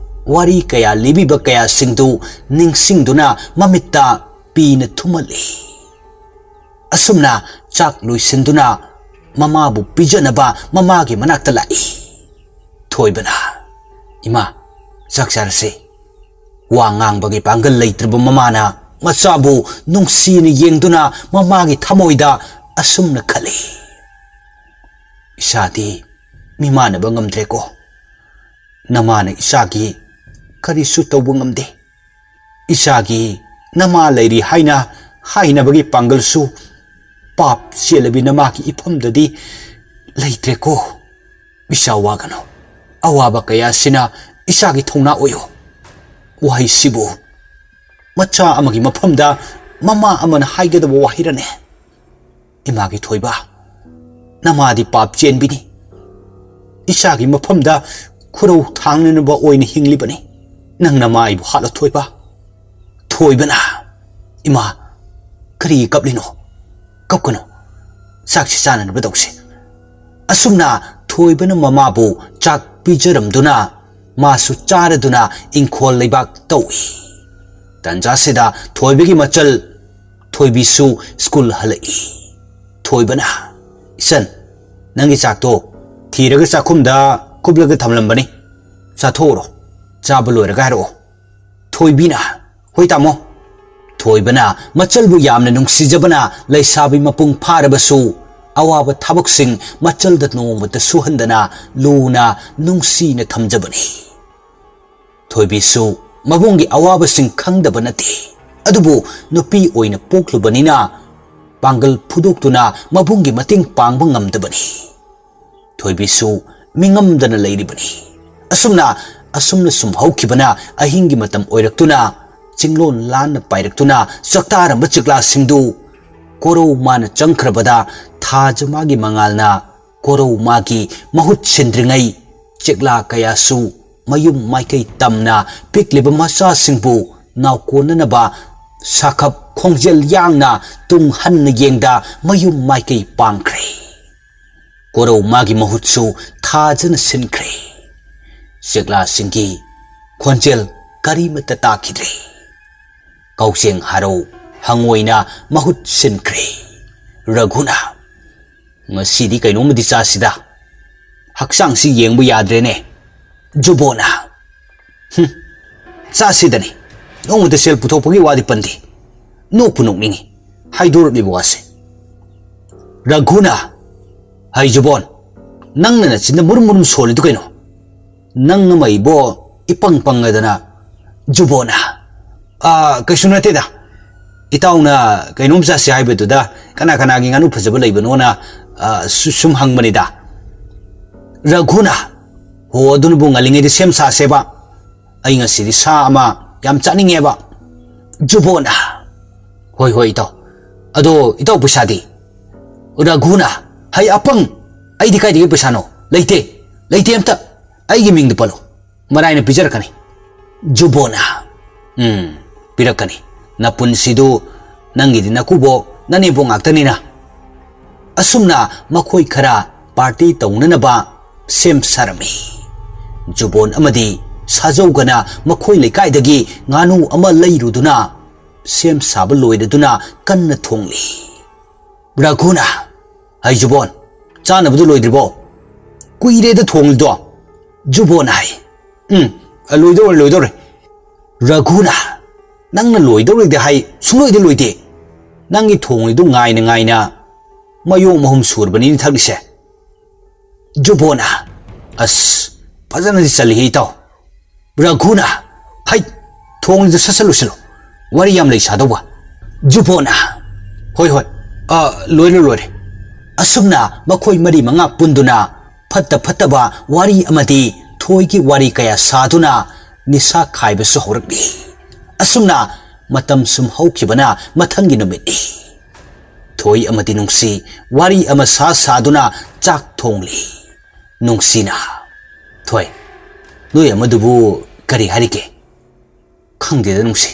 ꯋꯥꯔꯤ ꯀꯌꯥ ꯂꯤꯕꯤꯕ ꯀꯌꯥꯁꯤꯡꯗꯨ ꯅꯤꯡꯁꯤꯡꯗꯨꯅ ꯃꯃꯤꯠꯇ ꯄꯤꯅ ꯊꯨꯝꯍꯠꯂꯤ꯫ ꯑꯁꯨꯝꯅ ꯆꯥꯛ ꯂꯣꯏꯁꯤꯟꯗꯨꯅ ꯃꯃꯥꯕꯨ ꯄꯤꯖꯅꯕ ꯃꯃꯥꯒꯤ ꯃꯅꯥꯛꯇ ꯂꯥꯛꯏ꯫ ꯊꯣꯏꯕꯅ, "ꯏꯃꯥ, ꯆꯥꯛ ꯆꯥꯔꯁꯦ꯫" ꯋꯥ ꯉꯥꯡꯕꯒꯤ ꯄꯥꯡꯒꯜ ꯂꯩꯇ꯭ꯔꯕ ꯃꯃꯥꯅ ꯃꯆꯥꯕꯨ ꯅꯨꯡꯁꯤꯅ ꯌꯦꯡꯗꯨꯅ ꯃꯃꯥꯒꯤ ꯊꯃꯣꯏꯗ ꯑꯁꯨꯝꯅ ꯈꯜꯂꯤ, "ꯏꯁꯥꯗꯤ ꯃꯤꯃꯥꯟꯅꯕ ꯉꯝꯗ꯭ꯔꯦꯀꯣ꯫ ꯅꯃꯥꯅ ꯏꯆꯥꯒꯤ ꯀꯔꯤꯁꯨ ꯇꯧꯕ ꯉꯝꯗꯦ꯫ ꯏꯆꯥꯒꯤ ꯅꯃꯥ ꯂꯩꯔꯤ ꯍꯥꯏꯅ ꯍꯥꯏꯅꯕꯒꯤ ꯄꯥꯡꯒꯜꯁꯨ ꯄꯥꯞ ꯆꯦꯜꯂꯕꯤ ꯅꯃꯥꯒꯤ ꯏꯐꯝꯗꯗꯤ ꯂꯩꯇ꯭ꯔꯦꯀꯣ꯫ ꯏꯆꯥ ꯋꯥꯒꯅꯨ꯫ ꯑꯋꯥꯕ ꯀꯌꯥꯁꯤꯅ ꯏꯆꯥꯒꯤ ꯊꯧꯅꯥ ꯑꯣꯏꯌꯨ꯫" ꯋꯥꯍꯩꯁꯤꯕꯨ ꯃꯆꯥ ꯑꯃꯒꯤ ꯃꯐꯝꯗ ꯃꯃꯥ ꯑꯃꯅ ꯍꯥꯏꯒꯗꯕ ꯋꯥꯍꯩꯔꯅꯦ? "ꯏꯃꯥꯒꯤ ꯊꯣꯏꯕ, ꯅꯃꯥꯗꯤ ꯄꯥꯞ ꯆꯦꯟꯕꯤꯅꯤ꯫ ꯏꯆꯥꯒꯤ ꯃꯐꯝꯗ ꯈꯨꯔꯧ ꯊꯥꯡꯅꯅꯕ ꯑꯣꯏꯅ ꯍꯤꯡꯂꯤꯕꯅꯤ꯫ ꯅꯪ ꯅꯃꯥ ꯑꯩꯕꯨ ꯍꯥꯠꯂꯣ ꯊꯣꯏꯕ꯫" ꯊꯣꯏꯕꯅ, "ꯏꯃꯥ, ꯀꯔꯤ ꯀꯞꯂꯤꯅꯣ? ꯀꯞꯀꯅꯨ꯫ ꯆꯥꯛꯁꯤ ꯆꯥꯅꯅꯕ ꯇꯧꯁꯤ꯫" ꯑꯁꯨꯝꯅ ꯊꯣꯏꯕꯅ ꯃꯃꯥꯕꯨ ꯆꯥꯛ ꯄꯤꯖꯔꯝꯗꯨꯅ ꯃꯥꯁꯨ ꯆꯥꯔꯗꯨꯅ ꯏꯪꯈꯣꯜ ꯂꯩꯕꯥꯛ ꯇꯧꯏ꯫ ꯇꯟꯖꯥꯁꯤꯗ ꯊꯣꯏꯕꯒꯤ ꯃꯆꯜ ꯊꯣꯏꯕꯤꯁꯨ ꯁ꯭ꯀꯨꯜ ꯍꯜꯂꯛꯏ꯫ ꯊꯣꯏꯕꯅ, "ꯏꯆꯟ, ꯅꯪꯒꯤ ꯆꯥꯛꯇꯣ ꯊꯤꯔꯒ ꯆꯥꯛꯈꯨꯝꯗ ꯀꯨꯞꯂꯒ ꯊꯝꯂꯝꯕꯅꯤ꯫ ꯆꯥꯊꯣꯛꯎꯔꯣ꯫ ꯆꯥꯕ ꯂꯣꯏꯔꯒ ꯍꯥꯏꯔꯛꯑꯣ꯫" ꯊꯣꯏꯕꯤꯅ, "ꯍꯣꯏ ꯇꯥꯃꯣ꯫" ꯊꯣꯏꯕꯅ ꯃꯆꯜꯕꯨ ꯌꯥꯝꯅ ꯅꯨꯡꯁꯤꯖꯕꯅ ꯂꯩꯁꯥꯕꯤ ꯃꯄꯨꯡ ꯐꯥꯔꯕꯁꯨ ꯑꯋꯥꯕ ꯊꯕꯛꯁꯤꯡ ꯃꯆꯜꯗ ꯅꯣꯡꯃꯇ ꯁꯨꯍꯟꯗꯅ ꯂꯨꯅ ꯅꯨꯡꯁꯤꯅ ꯊꯝꯖꯕꯅꯤ꯫ ꯊꯣꯏꯕꯤꯁꯨ ꯃꯕꯨꯡꯒꯤ ꯑꯋꯥꯕꯁꯤꯡ ꯈꯪꯗꯕ ꯅꯠꯇꯦ꯫ ꯑꯗꯨꯕꯨ ꯅꯨꯄꯤ ꯑꯣꯏꯅ ꯄꯣꯛꯂꯨꯕꯅꯤꯅ ꯄꯥꯡꯒꯜ ꯐꯨꯗꯣꯛꯇꯨꯅ ꯃꯕꯨꯡꯒꯤ ꯃꯇꯦꯡ ꯄꯥꯡꯕ ꯉꯝꯗꯕꯅꯤ꯫ ꯊꯣꯏꯕꯤꯁꯨ ꯃꯤꯉꯝꯗꯅ ꯂꯩꯔꯤꯕꯅꯤ꯫ ꯑꯁꯨꯝꯅ, ꯑꯁꯨꯝꯅ ꯁꯨꯝ ꯍꯧꯈꯤꯕꯅ ꯑꯍꯤꯡꯒꯤ ꯃꯇꯝ ꯑꯣꯏꯔꯛꯇꯨꯅ ꯆꯤꯡꯂꯣꯟ ꯂꯥꯟꯅ ꯄꯥꯏꯔꯛꯇꯨꯅ ꯆꯥꯛꯇꯥꯔꯝꯕ ꯆꯦꯛꯂꯥꯁꯤꯡꯗꯨ ꯀꯣꯔꯧ ꯃꯥꯅ ꯆꯪꯈ꯭ꯔꯕꯗ ꯊꯥꯖ ꯃꯥꯒꯤ ꯃꯉꯥꯜꯅ ꯀꯣꯔꯧ ꯃꯥꯒꯤ ꯃꯍꯨꯠ ꯁꯤꯟꯗ꯭ꯔꯤꯉꯩ ꯆꯦꯛꯂꯥ ꯀꯌꯥꯁꯨ ꯃꯌꯨꯝ ꯃꯥꯏꯀꯩ ꯇꯝꯅ ꯄꯤꯛꯂꯤꯕ ꯃꯆꯥꯁꯤꯡꯕꯨ ꯅꯥꯎꯀꯣꯟꯅꯅꯕ ꯁꯥꯈꯞ ꯈꯣꯡꯖꯦꯜ ꯌꯥꯡꯅ ꯇꯨꯡ ꯍꯟꯅ ꯌꯦꯡꯗ ꯃꯌꯨꯝ ꯃꯥꯏꯀꯩ ꯄꯥꯡꯈ꯭ꯔꯦ꯫ ꯀꯣꯔꯧ ꯃꯥꯒꯤ ꯃꯍꯨꯠꯁꯨ ꯊꯥꯖꯅ ꯁꯤꯟꯈ꯭ꯔꯦ꯫ ꯆꯦꯛꯂꯥꯁꯤꯡꯒꯤ ꯈꯣꯟꯖꯦꯜ ꯀꯔꯤꯃꯠꯇ ꯇꯥꯈꯤꯗ꯭ꯔꯦ꯫ ꯀꯧꯖꯦꯡ ꯍꯔꯧ ꯍꯪꯉꯣꯏꯅ ꯃꯍꯨꯠ ꯁꯤꯟꯈ꯭ꯔꯦ꯫ ꯔꯘꯨꯅ, "ꯉꯁꯤꯗꯤ ꯀꯩꯅꯣꯝꯃꯗꯤ ꯆꯥꯁꯤꯗ, ꯍꯛꯆꯥꯡꯁꯤ ꯌꯦꯡꯕ ꯌꯥꯗ꯭ꯔꯦꯅꯦ ꯖꯨꯕꯣꯟꯅ꯫ ꯍꯨꯝ, ꯆꯥꯁꯤꯗꯅꯤ, ꯅꯣꯡꯃꯇ ꯁꯦꯜ ꯄꯨꯊꯣꯛꯄꯒꯤ ꯋꯥꯗꯤ ꯄꯟꯗꯦ꯫ ꯅꯣꯛꯄꯨ ꯅꯣꯛꯅꯤꯡꯉꯤ ꯍꯥꯏꯗꯣꯔꯛꯂꯤꯕ ꯋꯥꯁꯦ꯫ ꯔꯘꯨꯅ, "ꯍꯩ ꯖꯨꯕꯣꯟ, ꯅꯪꯅ ꯅꯆꯤꯟꯗ ꯃꯨꯔꯨꯝ ꯃꯨꯔꯨꯝ ꯁꯣꯜꯂꯤꯗꯨ ꯀꯩꯅꯣ? ꯅꯪ ꯑꯃ ꯏꯕꯣ, ꯏꯄꯪ ꯄꯪꯉꯗꯅ ꯖꯨꯕꯣꯟꯅ꯫ ꯑꯥ, ꯀꯩꯁꯨ ꯅꯠꯇꯦꯗ꯫ ꯏꯇꯥꯎꯅ ꯀꯩꯅꯣꯝ ꯆꯥꯁꯤ ꯍꯥꯏꯕꯗꯨꯗ ꯀꯅꯥ ꯀꯅꯥꯒꯤ ꯉꯥꯅꯨ ꯐꯖꯕ ꯂꯩꯕꯅꯣꯅ, ꯑꯥ, ꯁꯨ-, ꯁꯨꯝ ꯍꯪꯕꯅꯤꯗ꯫" ꯔꯘꯨꯅ, "ꯍꯣ, ꯑꯗꯨꯅꯕꯨ ꯉꯜꯂꯤꯉꯩꯗ ꯁꯦꯝ ꯁꯥꯁꯦꯕ꯫ ꯑꯩ ꯉꯁꯤꯗꯤ ꯁꯥ ꯑꯃ ꯌꯥꯝ ꯆꯥꯅꯤꯡꯉꯦꯕ꯫" ꯖꯨꯕꯣꯟꯅ, "ꯍꯣꯏ, ꯍꯣꯏ, ꯏꯇꯥꯎ꯫ ꯑꯗꯣ ꯏꯇꯥꯎ ꯄꯩꯁꯥꯗꯤ?" ꯔꯘꯨꯅ, "ꯍꯩ ꯑꯄꯪ, ꯑꯩꯗꯤ ꯀꯥꯏꯗꯒꯤ ꯄꯩꯁꯥꯅꯣ? ꯂꯩꯇꯦ, ꯂꯩꯇꯦ ꯑꯝꯇ꯫ ꯑꯩꯒꯤ ꯃꯤꯡꯗ ꯄꯜꯂꯣ, ꯃꯔꯥꯏꯅ ꯄꯤꯖꯔꯛꯀꯅꯤ꯫" ꯖꯨꯕꯣꯟꯅ, "ꯎꯝ, ꯄꯤꯔꯛꯀꯅꯤ꯫ ꯅꯄꯨꯟꯁꯤꯗꯨ ꯅꯪꯒꯤꯗꯤ ꯅꯀꯨꯕꯣꯛ ꯅꯅꯦꯝꯕꯣꯛ ꯉꯥꯛꯇꯅꯤꯅ꯫" ꯑꯁꯨꯝꯅ ꯃꯈꯣꯏ ꯈꯔ ꯄꯥꯔꯇꯤ ꯇꯧꯅꯅꯕ ꯁꯦꯝ ꯁꯥꯔꯝꯃꯤ꯫ ꯖꯨꯕꯣꯟ ꯑꯃꯗꯤ ꯁꯥꯖꯧꯒꯅ ꯃꯈꯣꯏ ꯂꯩꯀꯥꯏꯗꯒꯤ ꯉꯥꯅꯨ ꯑꯃ ꯂꯩꯔꯨꯗꯨꯅ ꯁꯦꯝ ꯁꯥꯕ ꯂꯣꯏꯔꯗꯨꯅ ꯀꯟꯅ ꯊꯣꯡꯂꯤ꯫ ꯔꯘꯨꯅ, "ꯍꯩ ꯖꯨꯕꯣꯟ, ꯆꯥꯅꯕꯗꯨ ꯂꯣꯏꯗ꯭ꯔꯤꯕꯣ? ꯀꯨꯏꯔꯦꯗ ꯊꯣꯡꯂꯤꯗꯣ꯫" ꯖꯨꯕꯣꯟꯅ ꯍꯥꯏ꯫ "ꯎꯝ, ꯂꯣꯏꯗꯧꯔꯦ, ꯂꯣꯏꯗꯧꯔꯦ꯫" ꯔꯘꯨꯅ, "ꯅꯪꯅ ꯂꯣꯏꯗꯧꯔꯦꯗꯤ ꯍꯥꯏ, ꯁꯨꯡꯂꯣꯏꯗꯤ ꯂꯣꯏꯗꯦ꯫ ꯅꯪꯒꯤ ꯊꯣꯡꯂꯤꯗꯨ ꯉꯥꯏꯅ ꯉꯥꯏꯅ ꯃꯌꯣꯝ ꯑꯍꯨꯝ ꯁꯨꯔꯕꯅꯤꯅꯦ ꯊꯛꯂꯤꯁꯦ꯫" ꯖꯨꯕꯣꯟꯅ, "ꯑꯁ, ꯐꯖꯅꯗꯤ ꯆꯜꯂꯤꯍꯦ ꯏꯇꯥꯎ꯫" ꯔꯘꯨꯅ, "ꯍꯩ, ꯊꯣꯡꯂꯤꯗꯨ ꯁꯠ ꯁꯠ ꯂꯣꯏꯁꯤꯜꯂꯨ, ꯋꯥꯔꯤ ꯌꯥꯝ ꯂꯩ ꯁꯥꯗꯧꯕ꯫" ꯖꯨꯕꯣꯟꯅ, "ꯍꯣꯏ, ꯍꯣꯏ, ꯑ, ꯂꯣꯏꯔꯦ, ꯂꯣꯏꯔꯦ꯫" ꯑꯁꯨꯝꯅ ꯃꯈꯣꯏ ꯃꯔꯤ ꯃꯉꯥ ꯄꯨꯟꯗꯨꯅ ꯐꯠꯇ ꯐꯠꯇꯕ ꯋꯥꯔꯤ ꯑꯃꯗꯤ ꯊꯣꯏꯒꯤ ꯋꯥꯔꯤ ꯀꯌꯥ ꯁꯥꯗꯨꯅ ꯅꯤꯁꯥ ꯈꯥꯏꯕꯁꯨ ꯍꯧꯔꯛꯂꯤ꯫ ꯑꯁꯨꯝꯅ ꯃꯇꯝ ꯁꯨꯝ ꯍꯧꯈꯤꯕꯅ ꯃꯊꯪꯒꯤ ꯅꯨꯃꯤꯠꯅꯤ꯫ ꯊꯣꯏ ꯑꯃꯗꯤ ꯅꯨꯡꯁꯤ ꯋꯥꯔꯤ ꯑꯃ ꯁꯥ ꯁꯥꯗꯨꯅ ꯆꯥꯛ ꯊꯣꯡꯂꯤ꯫ ꯅꯨꯡꯁꯤꯅ, "ꯊꯣꯏ, ꯅꯣꯏ ꯑꯃꯗꯨꯕꯨ ꯀꯔꯤ ꯍꯥꯏꯔꯤꯒꯦ?" "ꯈꯪꯗꯦꯗ ꯅꯨꯡꯁꯤ,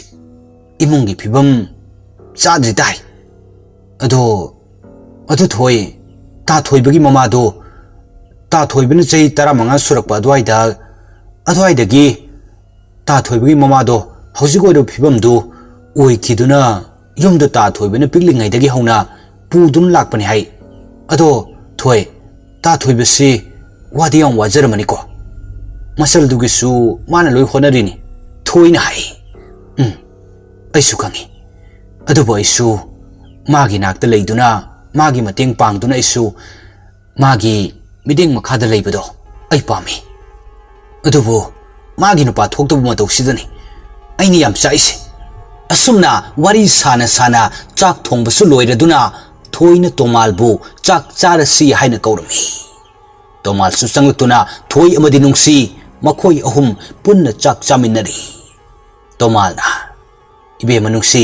ꯏꯃꯨꯡꯒꯤ ꯐꯤꯕꯝ ꯆꯥꯗ꯭ꯔꯤ ꯇꯥꯏ꯫ ꯑꯗꯣ, ꯑꯗꯨ ꯊꯣꯏ, ꯇꯥ ꯊꯣꯏꯕꯒꯤ ꯃꯃꯥꯗꯣ, ꯇꯥ ꯊꯣꯏꯕꯅ ꯆꯍꯤ ꯇꯔꯥꯃꯉꯥ ꯁꯨꯔꯛꯄ ꯑꯗꯨꯋꯥꯏꯗ, ꯑꯗꯨꯋꯥꯏꯗꯒꯤ ꯇꯥ ꯊꯣꯏꯕꯒꯤ ꯃꯃꯥꯗꯣ ꯍꯧꯖꯤꯛ ꯑꯣꯏꯔꯤꯕ ꯐꯤꯕꯝꯗꯨ ꯑꯣꯏꯈꯤꯗꯨꯅ ꯌꯨꯝꯗ ꯇꯥ ꯊꯣꯏꯕꯅ ꯄꯤꯛꯂꯤꯉꯩꯗꯒꯤ ꯍꯧꯅ ꯄꯨꯗꯨꯅ ꯂꯥꯛꯄꯅꯤ ꯍꯥꯏ꯫" ꯑꯗꯣ ꯊꯣꯏ, ꯇꯥ ꯊꯣꯏꯕꯁꯤ ꯋꯥꯗꯤ ꯌꯥꯝ ꯋꯥꯖꯔꯝꯃꯅꯤꯀꯣ꯫ ꯃꯆꯜꯗꯨꯒꯤꯁꯨ ꯃꯥꯅ ꯂꯣꯏ ꯍꯣꯠꯅꯔꯤꯅꯤ꯫ ꯊꯣꯏꯅ ꯍꯥꯏ, "ꯎꯝ, ꯑꯩꯁꯨ ꯈꯪꯉꯤ꯫ ꯑꯗꯨꯕꯨ ꯑꯩꯁꯨ ꯃꯥꯒꯤ ꯅꯥꯛꯇ ꯂꯩꯗꯨꯅ, ꯃꯥꯒꯤ ꯃꯇꯦꯡ ꯄꯥꯡꯗꯨꯅ ꯑꯩꯁꯨ ꯃꯥꯒꯤ ꯃꯤꯠꯌꯦꯡ ꯃꯈꯥꯗ ꯂꯩꯕꯗꯣ ꯑꯩ ꯄꯥꯝꯃꯤ꯫ ꯑꯗꯨꯕꯨ ꯃꯥꯒꯤ ꯅꯨꯄꯥ ꯊꯣꯛꯇꯕ ꯃꯇꯧꯁꯤꯗꯅꯤ ꯑꯩꯅ ꯌꯥꯝ ꯆꯥꯛꯏꯁꯦ꯫" ꯑꯁꯨꯝꯅ ꯋꯥꯔꯤ ꯁꯥꯅ ꯁꯥꯅ ꯆꯥꯛ ꯊꯣꯡꯕꯁꯨ ꯂꯣꯏꯔꯗꯨꯅ ꯊꯣꯏꯅ ꯇꯣꯃꯥꯜꯕꯨ ꯆꯥꯛ ꯆꯥꯔꯁꯤ ꯍꯥꯏꯅ ꯀꯧꯔꯝꯃꯤ꯫ ꯇꯣꯃꯥꯜꯁꯨ ꯆꯪꯂꯛꯇꯨꯅ ꯊꯣꯏ ꯑꯃꯗꯤ ꯅꯨꯡꯁꯤ ꯃꯈꯣꯏ ꯑꯍꯨꯝ ꯄꯨꯟꯅ ꯆꯥꯛ ꯆꯥꯃꯤꯟꯅꯔꯤ꯫ ꯇꯣꯃꯥꯜꯅ, "ꯏꯕꯦꯝꯃ ꯅꯨꯡꯁꯤ,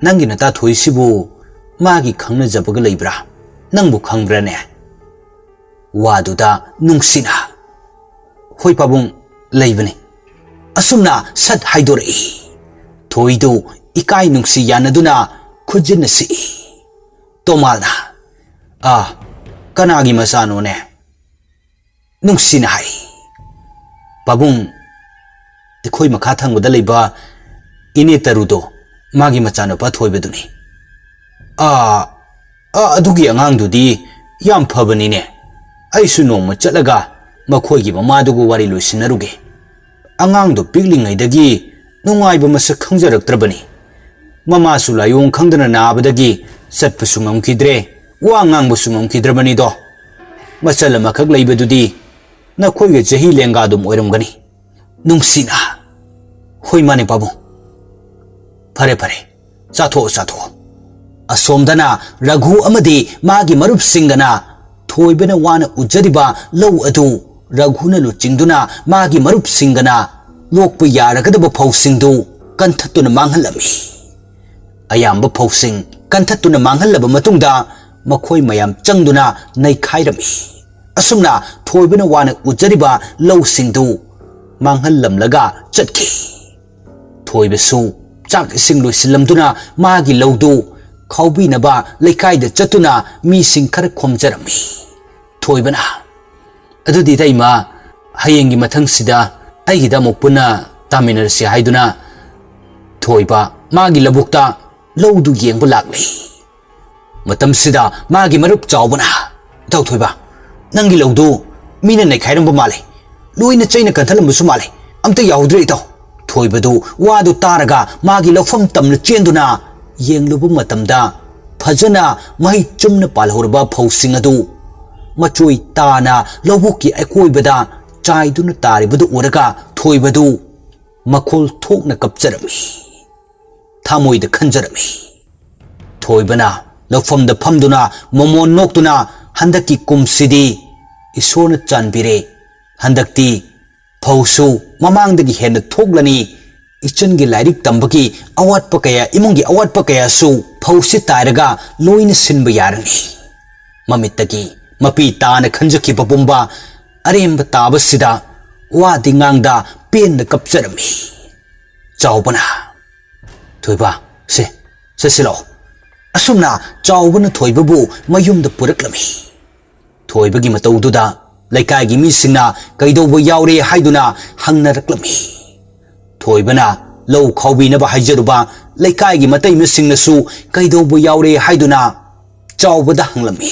ꯅꯪꯒꯤ ꯅꯇꯥ ꯊꯣꯏꯁꯤꯕꯨ ꯃꯥꯒꯤ ꯈꯪꯅꯖꯕꯒ ꯂꯩꯕ꯭ꯔꯥ? ꯅꯪꯕꯨ ꯈꯪꯕ꯭ꯔꯥꯅꯦ?" ꯋꯥꯗꯨꯗ ꯅꯨꯡꯁꯤꯅ, "ꯍꯣꯏ ꯄꯥꯕꯨꯡ, ꯂꯩꯕꯅꯤ꯫" ꯑꯁꯨꯝꯅ ꯁꯠ ꯍꯥꯏꯗꯣꯔꯛꯏ꯫ ꯊꯣꯏꯗꯨ ꯏꯀꯥꯏ ꯅꯨꯡꯁꯤ ꯌꯥꯅꯗꯨꯅ ꯈꯨꯖꯤꯟꯅ ꯁꯤꯛꯏ꯫ ꯇꯣꯃꯥꯜꯅ, "ꯑꯥ, ꯀꯅꯥꯒꯤ ꯃꯆꯥꯅꯣꯅꯦ?" ꯅꯨꯡꯁꯤꯅ ꯍꯥꯏ, "ꯄꯥꯕꯨꯡ, ꯑꯩꯈꯣꯏ ꯃꯈꯥ ꯊꯪꯕꯗ ꯂꯩꯕ ꯏꯅꯦ ꯇꯔꯨꯗꯣ, ꯃꯥꯒꯤ ꯃꯆꯥꯅꯨꯄꯥ ꯊꯣꯏꯕꯗꯨꯅꯤ꯫" "ꯑꯥ, ꯑꯥ, ꯑꯗꯨꯒꯤ ꯑꯉꯥꯡꯗꯨꯗꯤ ꯌꯥꯝ ꯐꯕꯅꯤꯅꯦ꯫ ꯑꯩꯁꯨ ꯅꯣꯡꯃ ꯆꯠꯂꯒ ꯃꯈꯣꯏꯒꯤ ꯃꯃꯥꯗꯨꯒ ꯋꯥꯔꯤ ꯂꯣꯏꯁꯤꯟꯅꯔꯨꯒꯦ꯫ ꯑꯉꯥꯡꯗꯣ ꯄꯤꯛꯂꯤꯉꯩꯗꯒꯤ ꯅꯨꯡꯉꯥꯏꯕ ꯃꯁꯛ ꯈꯪꯖꯔꯛꯇ꯭ꯔꯕꯅꯤ꯫ ꯃꯃꯥꯁꯨ ꯂꯥꯏꯑꯣꯡ ꯈꯪꯗꯅ ꯅꯥꯕꯗꯒꯤ ꯆꯠꯄꯁꯨ ꯉꯝꯈꯤꯗ꯭ꯔꯦ, ꯋꯥ ꯉꯥꯡꯕꯁꯨ ꯉꯝꯈꯤꯗ꯭ꯔꯕꯅꯤꯗꯣ꯫ ꯃꯆꯜ ꯑꯃꯈꯛ ꯂꯩꯕꯗꯨꯗꯤ ꯅꯈꯣꯏꯒ ꯆꯍꯤ ꯂꯦꯡꯒꯥꯗꯨꯝ ꯑꯣꯏꯔꯝꯒꯅꯤ꯫" ꯅꯨꯡꯁꯤꯅ, "ꯍꯣꯏ, ꯃꯥꯅꯦ ꯄꯥꯕꯨꯡ꯫" "ꯐꯔꯦ, ꯐꯔꯦ, ꯆꯥꯊꯣꯛꯑꯣ, ꯆꯥꯊꯣꯛꯑꯣ꯫" ꯑꯁꯣꯝꯗꯅ ꯔꯘꯨ ꯑꯃꯗꯤ ꯃꯥꯒꯤ ꯃꯔꯨꯞꯁꯤꯡꯒꯅ ꯊꯣꯏꯕꯅ ꯋꯥꯅ ꯎꯖꯔꯤꯕ ꯂꯧ ꯑꯗꯨ ꯔꯘꯨꯅ ꯂꯨꯆꯤꯡꯗꯨꯅ ꯃꯥꯒꯤ ꯃꯔꯨꯞꯁꯤꯡꯒꯅ ꯂꯣꯛꯄ ꯌꯥꯔꯒꯗꯕ ꯐꯧꯁꯤꯡꯗꯨ ꯀꯟꯊꯠꯇꯨꯅ ꯃꯥꯡꯍꯜꯂꯝꯃꯤ꯫ ꯑꯌꯥꯝꯕ ꯐꯧꯁꯤꯡ ꯀꯟꯊꯠꯇꯨꯅ ꯃꯥꯡꯍꯜꯂꯕ ꯃꯇꯨꯡꯗ ꯃꯈꯣꯏ ꯃꯌꯥꯝ ꯆꯪꯗꯨꯅ ꯅꯩꯈꯥꯏꯔꯝꯃꯤ꯫ ꯑꯁꯨꯝꯅ ꯊꯣꯏꯕꯅ ꯋꯥꯅ ꯎꯖꯔꯤꯕ ꯂꯧꯁꯤꯡꯗꯨ ꯃꯥꯡꯍꯜꯂꯝꯂꯒ ꯆꯠꯈꯤ꯫ ꯊꯣꯏꯕꯁꯨ ꯆꯥꯛ ꯏꯁꯤꯡ ꯂꯣꯏꯁꯤꯜꯂꯝꯗꯨꯅ ꯃꯥꯒꯤ ꯂꯧꯗꯨ ꯈꯥꯎꯕꯤꯅꯕ ꯂꯩꯀꯥꯏꯗ ꯆꯠꯇꯨꯅ ꯃꯤꯁꯤꯡ ꯈꯔ ꯈꯣꯝꯖꯔꯝꯃꯤ꯫ ꯊꯣꯏꯕꯅ, "ꯑꯗꯨꯗꯤ ꯏꯇꯩꯃ, ꯍꯌꯦꯡꯒꯤ ꯃꯊꯪꯁꯤꯗ ꯑꯩꯒꯤꯗ ꯑꯃꯨꯛ ꯄꯨꯟꯅ ꯇꯥꯃꯤꯟꯅꯔꯁꯤ" ꯍꯥꯏꯗꯨꯅ ꯊꯣꯏꯕ ꯃꯥꯒꯤ ꯂꯧꯕꯨꯛꯇ ꯂꯧꯗꯨ ꯌꯦꯡꯕ ꯂꯥꯛꯂꯤ꯫ ꯃꯇꯝꯁꯤꯗ ꯃꯥꯒꯤ ꯃꯔꯨꯞ ꯆꯥꯎꯕꯅ, "ꯏꯇꯥꯎ ꯊꯣꯏꯕ, ꯅꯪꯒꯤ ꯂꯧꯗꯨ ꯃꯤꯅ ꯅꯩꯈꯥꯏꯔꯝꯕ ꯃꯥꯜꯂꯦ, ꯂꯣꯏꯅ ꯆꯩꯅ ꯀꯟꯊꯠꯂꯝꯕꯁꯨ ꯃꯥꯜꯂꯦ, ꯑꯝꯇ ꯌꯥꯍꯧꯗ꯭ꯔꯦ ꯏꯇꯥꯎ꯫" ꯊꯣꯏꯕꯗꯨ ꯋꯥꯗꯨ ꯇꯥꯔꯒ ꯃꯥꯒꯤ ꯂꯧꯐꯝ ꯇꯝꯅ ꯆꯦꯟꯗꯨꯅ ꯌꯦꯡꯂꯨꯕ ꯃꯇꯝꯗ, ꯐꯖꯅ ꯃꯍꯩ ꯆꯨꯝꯅ ꯄꯥꯜꯍꯧꯔꯕ ꯐꯧꯁꯤꯡ ꯑꯗꯨ ꯃꯆꯣꯏ ꯇꯥꯅ ꯂꯧꯕꯨꯛꯀꯤ ꯑꯀꯣꯏꯕꯗ ꯆꯥꯏꯗꯨꯅ ꯇꯥꯔꯤꯕꯗꯨ ꯎꯔꯒ ꯊꯣꯏꯕꯗꯨ ꯃꯈꯣꯜ ꯊꯣꯛꯅ ꯀꯞꯆꯔꯝꯃꯤ꯫ ꯊꯃꯣꯏꯗ ꯈꯟꯖꯔꯝꯃꯤ꯫ ꯊꯣꯏꯕꯅ ꯂꯧꯐꯝꯗ ꯐꯝꯗꯨꯅ ꯃꯃꯣꯟ ꯅꯣꯛꯇꯨꯅ, "ꯍꯟꯗꯛꯀꯤ ꯀꯨꯝꯁꯤꯗꯤ ꯏꯁꯣꯔꯅ ꯆꯥꯟꯕꯤꯔꯦ꯫ ꯍꯟꯗꯛꯇꯤ ꯐꯧꯁꯨ ꯃꯃꯥꯡꯗꯒꯤ ꯍꯦꯟꯅ ꯊꯣꯛꯂꯅꯤ꯫ ꯏꯆꯟꯒꯤ ꯂꯥꯏꯔꯤꯛ ꯇꯝꯕꯒꯤ ꯑꯋꯥꯠꯄ ꯀꯌꯥ, ꯏꯃꯨꯡꯒꯤ ꯑꯋꯥꯠꯄ ꯀꯌꯥꯁꯨ ꯐꯧꯁꯤ ꯇꯥꯏꯔꯒ ꯂꯣꯏꯅ ꯁꯤꯟꯕ ꯌꯥꯔꯅꯤ꯫" ꯃꯃꯤꯠꯇꯒꯤ ꯃꯄꯤ ꯇꯥꯅ ꯈꯟꯖꯈꯤꯕ ꯄꯨꯝꯕ ꯑꯔꯦꯝꯕ ꯇꯥꯕꯁꯤꯗ ꯋꯥꯗꯤ ꯉꯥꯡꯗ ꯄꯦꯟꯅ ꯀꯞꯆꯔꯝꯃꯤ꯫ ꯆꯥꯎꯕꯅ, "ꯊꯣꯏꯕ, ꯁꯦ, ꯆꯠꯁꯤ ꯂꯥꯛꯑꯣ꯫" ꯑꯁꯨꯝꯅ ꯆꯥꯎꯕꯅ ꯊꯣꯏꯕꯕꯨ ꯃꯌꯨꯝꯗ ꯄꯨꯔꯛꯂꯝꯃꯤ꯫ ꯊꯣꯏꯕꯒꯤ ꯃꯇꯧꯗꯨꯗ ꯂꯩꯀꯥꯏꯒꯤ ꯃꯤꯁꯤꯡꯅ ꯀꯩꯗꯧꯕ ꯌꯥꯎꯔꯦ ꯍꯥꯏꯗꯨꯅ ꯍꯪꯅꯔꯛꯂꯝꯃꯤ꯫ ꯊꯣꯏꯕꯅ ꯂꯧ ꯈꯥꯎꯕꯤꯅꯕ ꯍꯥꯏꯖꯔꯨꯕ ꯂꯩꯀꯥꯏꯒꯤ ꯃꯇꯩꯃꯁꯤꯡꯅꯁꯨ ꯀꯩꯗꯧꯕ ꯌꯥꯎꯔꯦ ꯍꯥꯏꯗꯨꯅ ꯆꯥꯎꯕꯗ ꯍꯪꯂꯝꯃꯤ꯫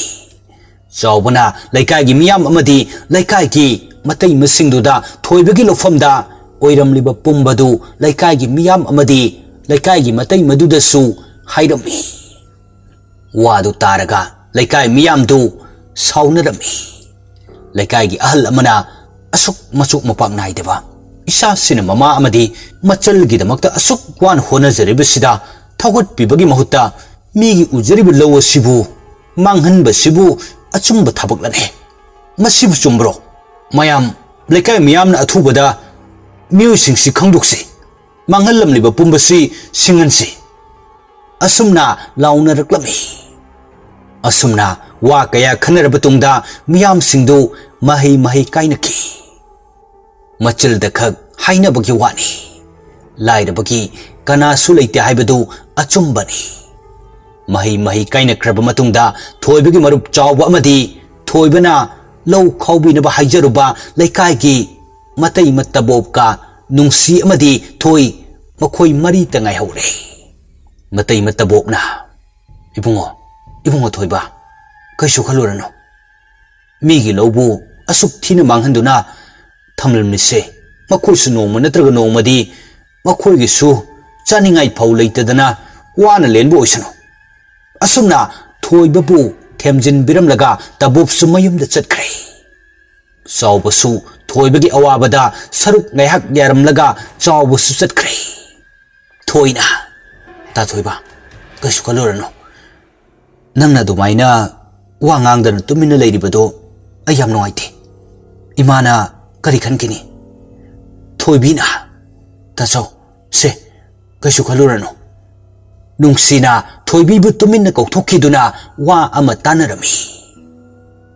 ꯆꯥꯎꯕꯅ ꯂꯩꯀꯥꯏꯒꯤ ꯃꯤꯌꯥꯝ ꯑꯃꯗꯤ ꯂꯩꯀꯥꯏꯒꯤ ꯃꯇꯩꯃꯁꯤꯡꯗꯨꯗ ꯊꯣꯏꯕꯒꯤ ꯂꯧꯐꯝꯗ ꯑꯣꯏꯔꯝꯂꯤꯕ ꯄꯨꯝꯕꯗꯨ ꯂꯩꯀꯥꯏꯒꯤ ꯃꯤꯌꯥꯝ ꯑꯃꯗꯤ ꯂꯩꯀꯥꯏꯒꯤ ꯃꯇꯩꯃꯗꯨꯗꯁꯨ ꯍꯥꯏꯔꯝꯃꯤ꯫ ꯋꯥꯗꯨ ꯇꯥꯔꯒ ꯂꯩꯀꯥꯏ ꯃꯤꯌꯥꯝꯗꯨ ꯁꯥꯎꯅꯔꯝꯃꯤ꯫ ꯂꯩꯀꯥꯏꯒꯤ ꯑꯍꯜ ꯑꯃꯅ, "ꯑꯁꯨꯛ ꯃꯆꯣꯛ ꯃꯄꯥꯛ ꯅꯥꯏꯗꯕ ꯏꯆꯥꯁꯤꯅ ꯃꯃꯥ ꯑꯃꯗꯤ ꯃꯆꯜꯒꯤꯗꯃꯛꯇ ꯑꯁꯨꯛ ꯋꯥꯅ ꯍꯣꯠꯅꯖꯔꯤꯕꯁꯤꯗ ꯊꯧꯒꯠꯄꯤꯕꯒꯤ ꯃꯍꯨꯠꯇ ꯃꯤꯒꯤ ꯎꯖꯔꯤꯕ ꯂꯧ ꯑꯁꯤꯕꯨ ꯃꯥꯡꯍꯟꯕꯁꯤꯕꯨ ꯑꯆꯨꯝꯕ ꯊꯕꯛꯂꯅꯦ? ꯃꯁꯤꯕꯨ ꯆꯨꯝꯕ꯭ꯔꯣ? ꯃꯌꯥꯝ, ꯂꯩꯀꯥꯏ ꯃꯤꯌꯥꯝꯅ ꯑꯊꯨꯕꯗ ꯃꯤꯑꯣꯏꯁꯤꯡꯁꯤ ꯈꯪꯗꯣꯛꯁꯤ꯫ ꯃꯥꯡꯍꯜꯂꯝꯂꯤꯕ ꯄꯨꯝꯕꯁꯤ ꯁꯤꯡꯍꯟꯁꯤ꯫" ꯑꯁꯨꯝꯅ ꯂꯥꯎꯅꯔꯛꯂꯝꯃꯤ꯫ ꯑꯁꯨꯝꯅ ꯋꯥ ꯀꯌꯥ ꯈꯟꯅꯔꯕ ꯇꯨꯡꯗ ꯃꯤꯌꯥꯝꯁꯤꯡꯗꯨ ꯃꯍꯩ ꯃꯍꯩ ꯀꯥꯏꯅꯈꯤ꯫ ꯃꯆꯤꯜꯗ ꯈꯛ ꯍꯥꯏꯅꯕꯒꯤ ꯋꯥꯅꯤ꯫ ꯂꯥꯏꯔꯕꯒꯤ ꯀꯅꯥꯁꯨ ꯂꯩꯇꯦ ꯍꯥꯏꯕꯗꯨ ꯑꯆꯨꯝꯕꯅꯤ꯫ ꯃꯍꯩ ꯃꯍꯩ ꯀꯥꯏꯅꯈ꯭ꯔꯕ ꯃꯇꯨꯡꯗ ꯊꯣꯏꯕꯒꯤ ꯃꯔꯨꯞ ꯆꯥꯎꯕ ꯑꯃꯗꯤ ꯊꯣꯏꯕꯅ ꯂꯧ ꯈꯥꯎꯕꯤꯅꯕ ꯍꯥꯏꯖꯔꯨꯕ ꯂꯩꯀꯥꯏꯒꯤ ꯃꯇꯩ ꯃꯇꯕꯣꯞꯀ ꯅꯨꯡꯁꯤ ꯑꯃꯗꯤ ꯊꯣꯏ, ꯃꯈꯣꯏ ꯃꯔꯤꯇ ꯉꯥꯏꯍꯧꯔꯦ꯫ ꯃꯇꯩ ꯃꯇꯕꯣꯞꯅ, "ꯏꯕꯨꯡꯉꯣ, "ꯏꯕꯨꯡꯉꯣ ꯊꯣꯏꯕ, ꯀꯩꯁꯨ ꯈꯜꯂꯨꯔꯅꯨ꯫ ꯃꯤꯒꯤ ꯂꯧꯕꯨ ꯑꯁꯨꯛ ꯊꯤꯅ ꯃꯥꯡꯍꯟꯗꯨꯅ ꯊꯝꯂꯝꯂꯤꯁꯦ, ꯃꯈꯣꯏꯁꯨ ꯅꯣꯡꯃ ꯅꯠꯇ꯭ꯔꯒ ꯅꯣꯡꯃꯗꯤ ꯃꯈꯣꯏꯒꯤꯁꯨ ꯆꯥꯅꯤꯡꯉꯥꯏ ꯐꯧ ꯂꯩꯇꯗꯅ ꯋꯥꯅ ꯂꯦꯟꯕ ꯑꯣꯏꯁꯅꯨ"꯫ ꯑꯁꯨꯝꯅ ꯊꯣꯏꯕꯕꯨ ꯊꯦꯝꯖꯤꯟꯕꯤꯔꯝꯂꯒ ꯇꯕꯨꯞꯁꯨ ꯃꯌꯨꯝꯗ ꯆꯠꯈ꯭ꯔꯦ꯫ ꯆꯥꯎꯕꯁꯨ ꯊꯣꯏꯕꯒꯤ ꯑꯋꯥꯕꯗ ꯁꯔꯨꯛ ꯉꯥꯏꯍꯥꯛ ꯌꯥꯔꯝꯂꯒ ꯆꯥꯎꯕꯁꯨ ꯆꯠꯈ꯭ꯔꯦ꯫ ꯊꯣꯏꯅ, "ꯇꯥ ꯊꯣꯏꯕ, ꯀꯩꯁꯨ ꯈꯜꯂꯨꯔꯅꯨ꯫ ꯅꯪꯅ ꯑꯗꯨꯃꯥꯏꯅ ꯋꯥ ꯉꯥꯡꯗꯅ ꯇꯨꯃꯤꯟꯅ ꯂꯩꯔꯤꯕꯗꯣ ꯑꯩ ꯌꯥꯝ ꯅꯨꯡꯉꯥꯏꯇꯦ꯫ ꯏꯃꯥꯅ ꯀꯔꯤ ꯈꯟꯈꯤꯅꯤ?" ꯊꯣꯏꯕꯤꯅ, "ꯇꯥꯆꯧ, ꯁꯦ, ꯀꯩꯁꯨ ꯈꯜꯂꯨꯔꯅꯨ"꯫ ꯅꯨꯡꯁꯤꯅ ꯊꯣꯏꯕꯤꯕꯨ ꯇꯨꯃꯤꯟꯅ ꯀꯧꯊꯣꯛꯈꯤꯗꯨꯅ ꯋꯥ ꯑꯃ ꯇꯥꯅꯔꯝꯃꯤ꯫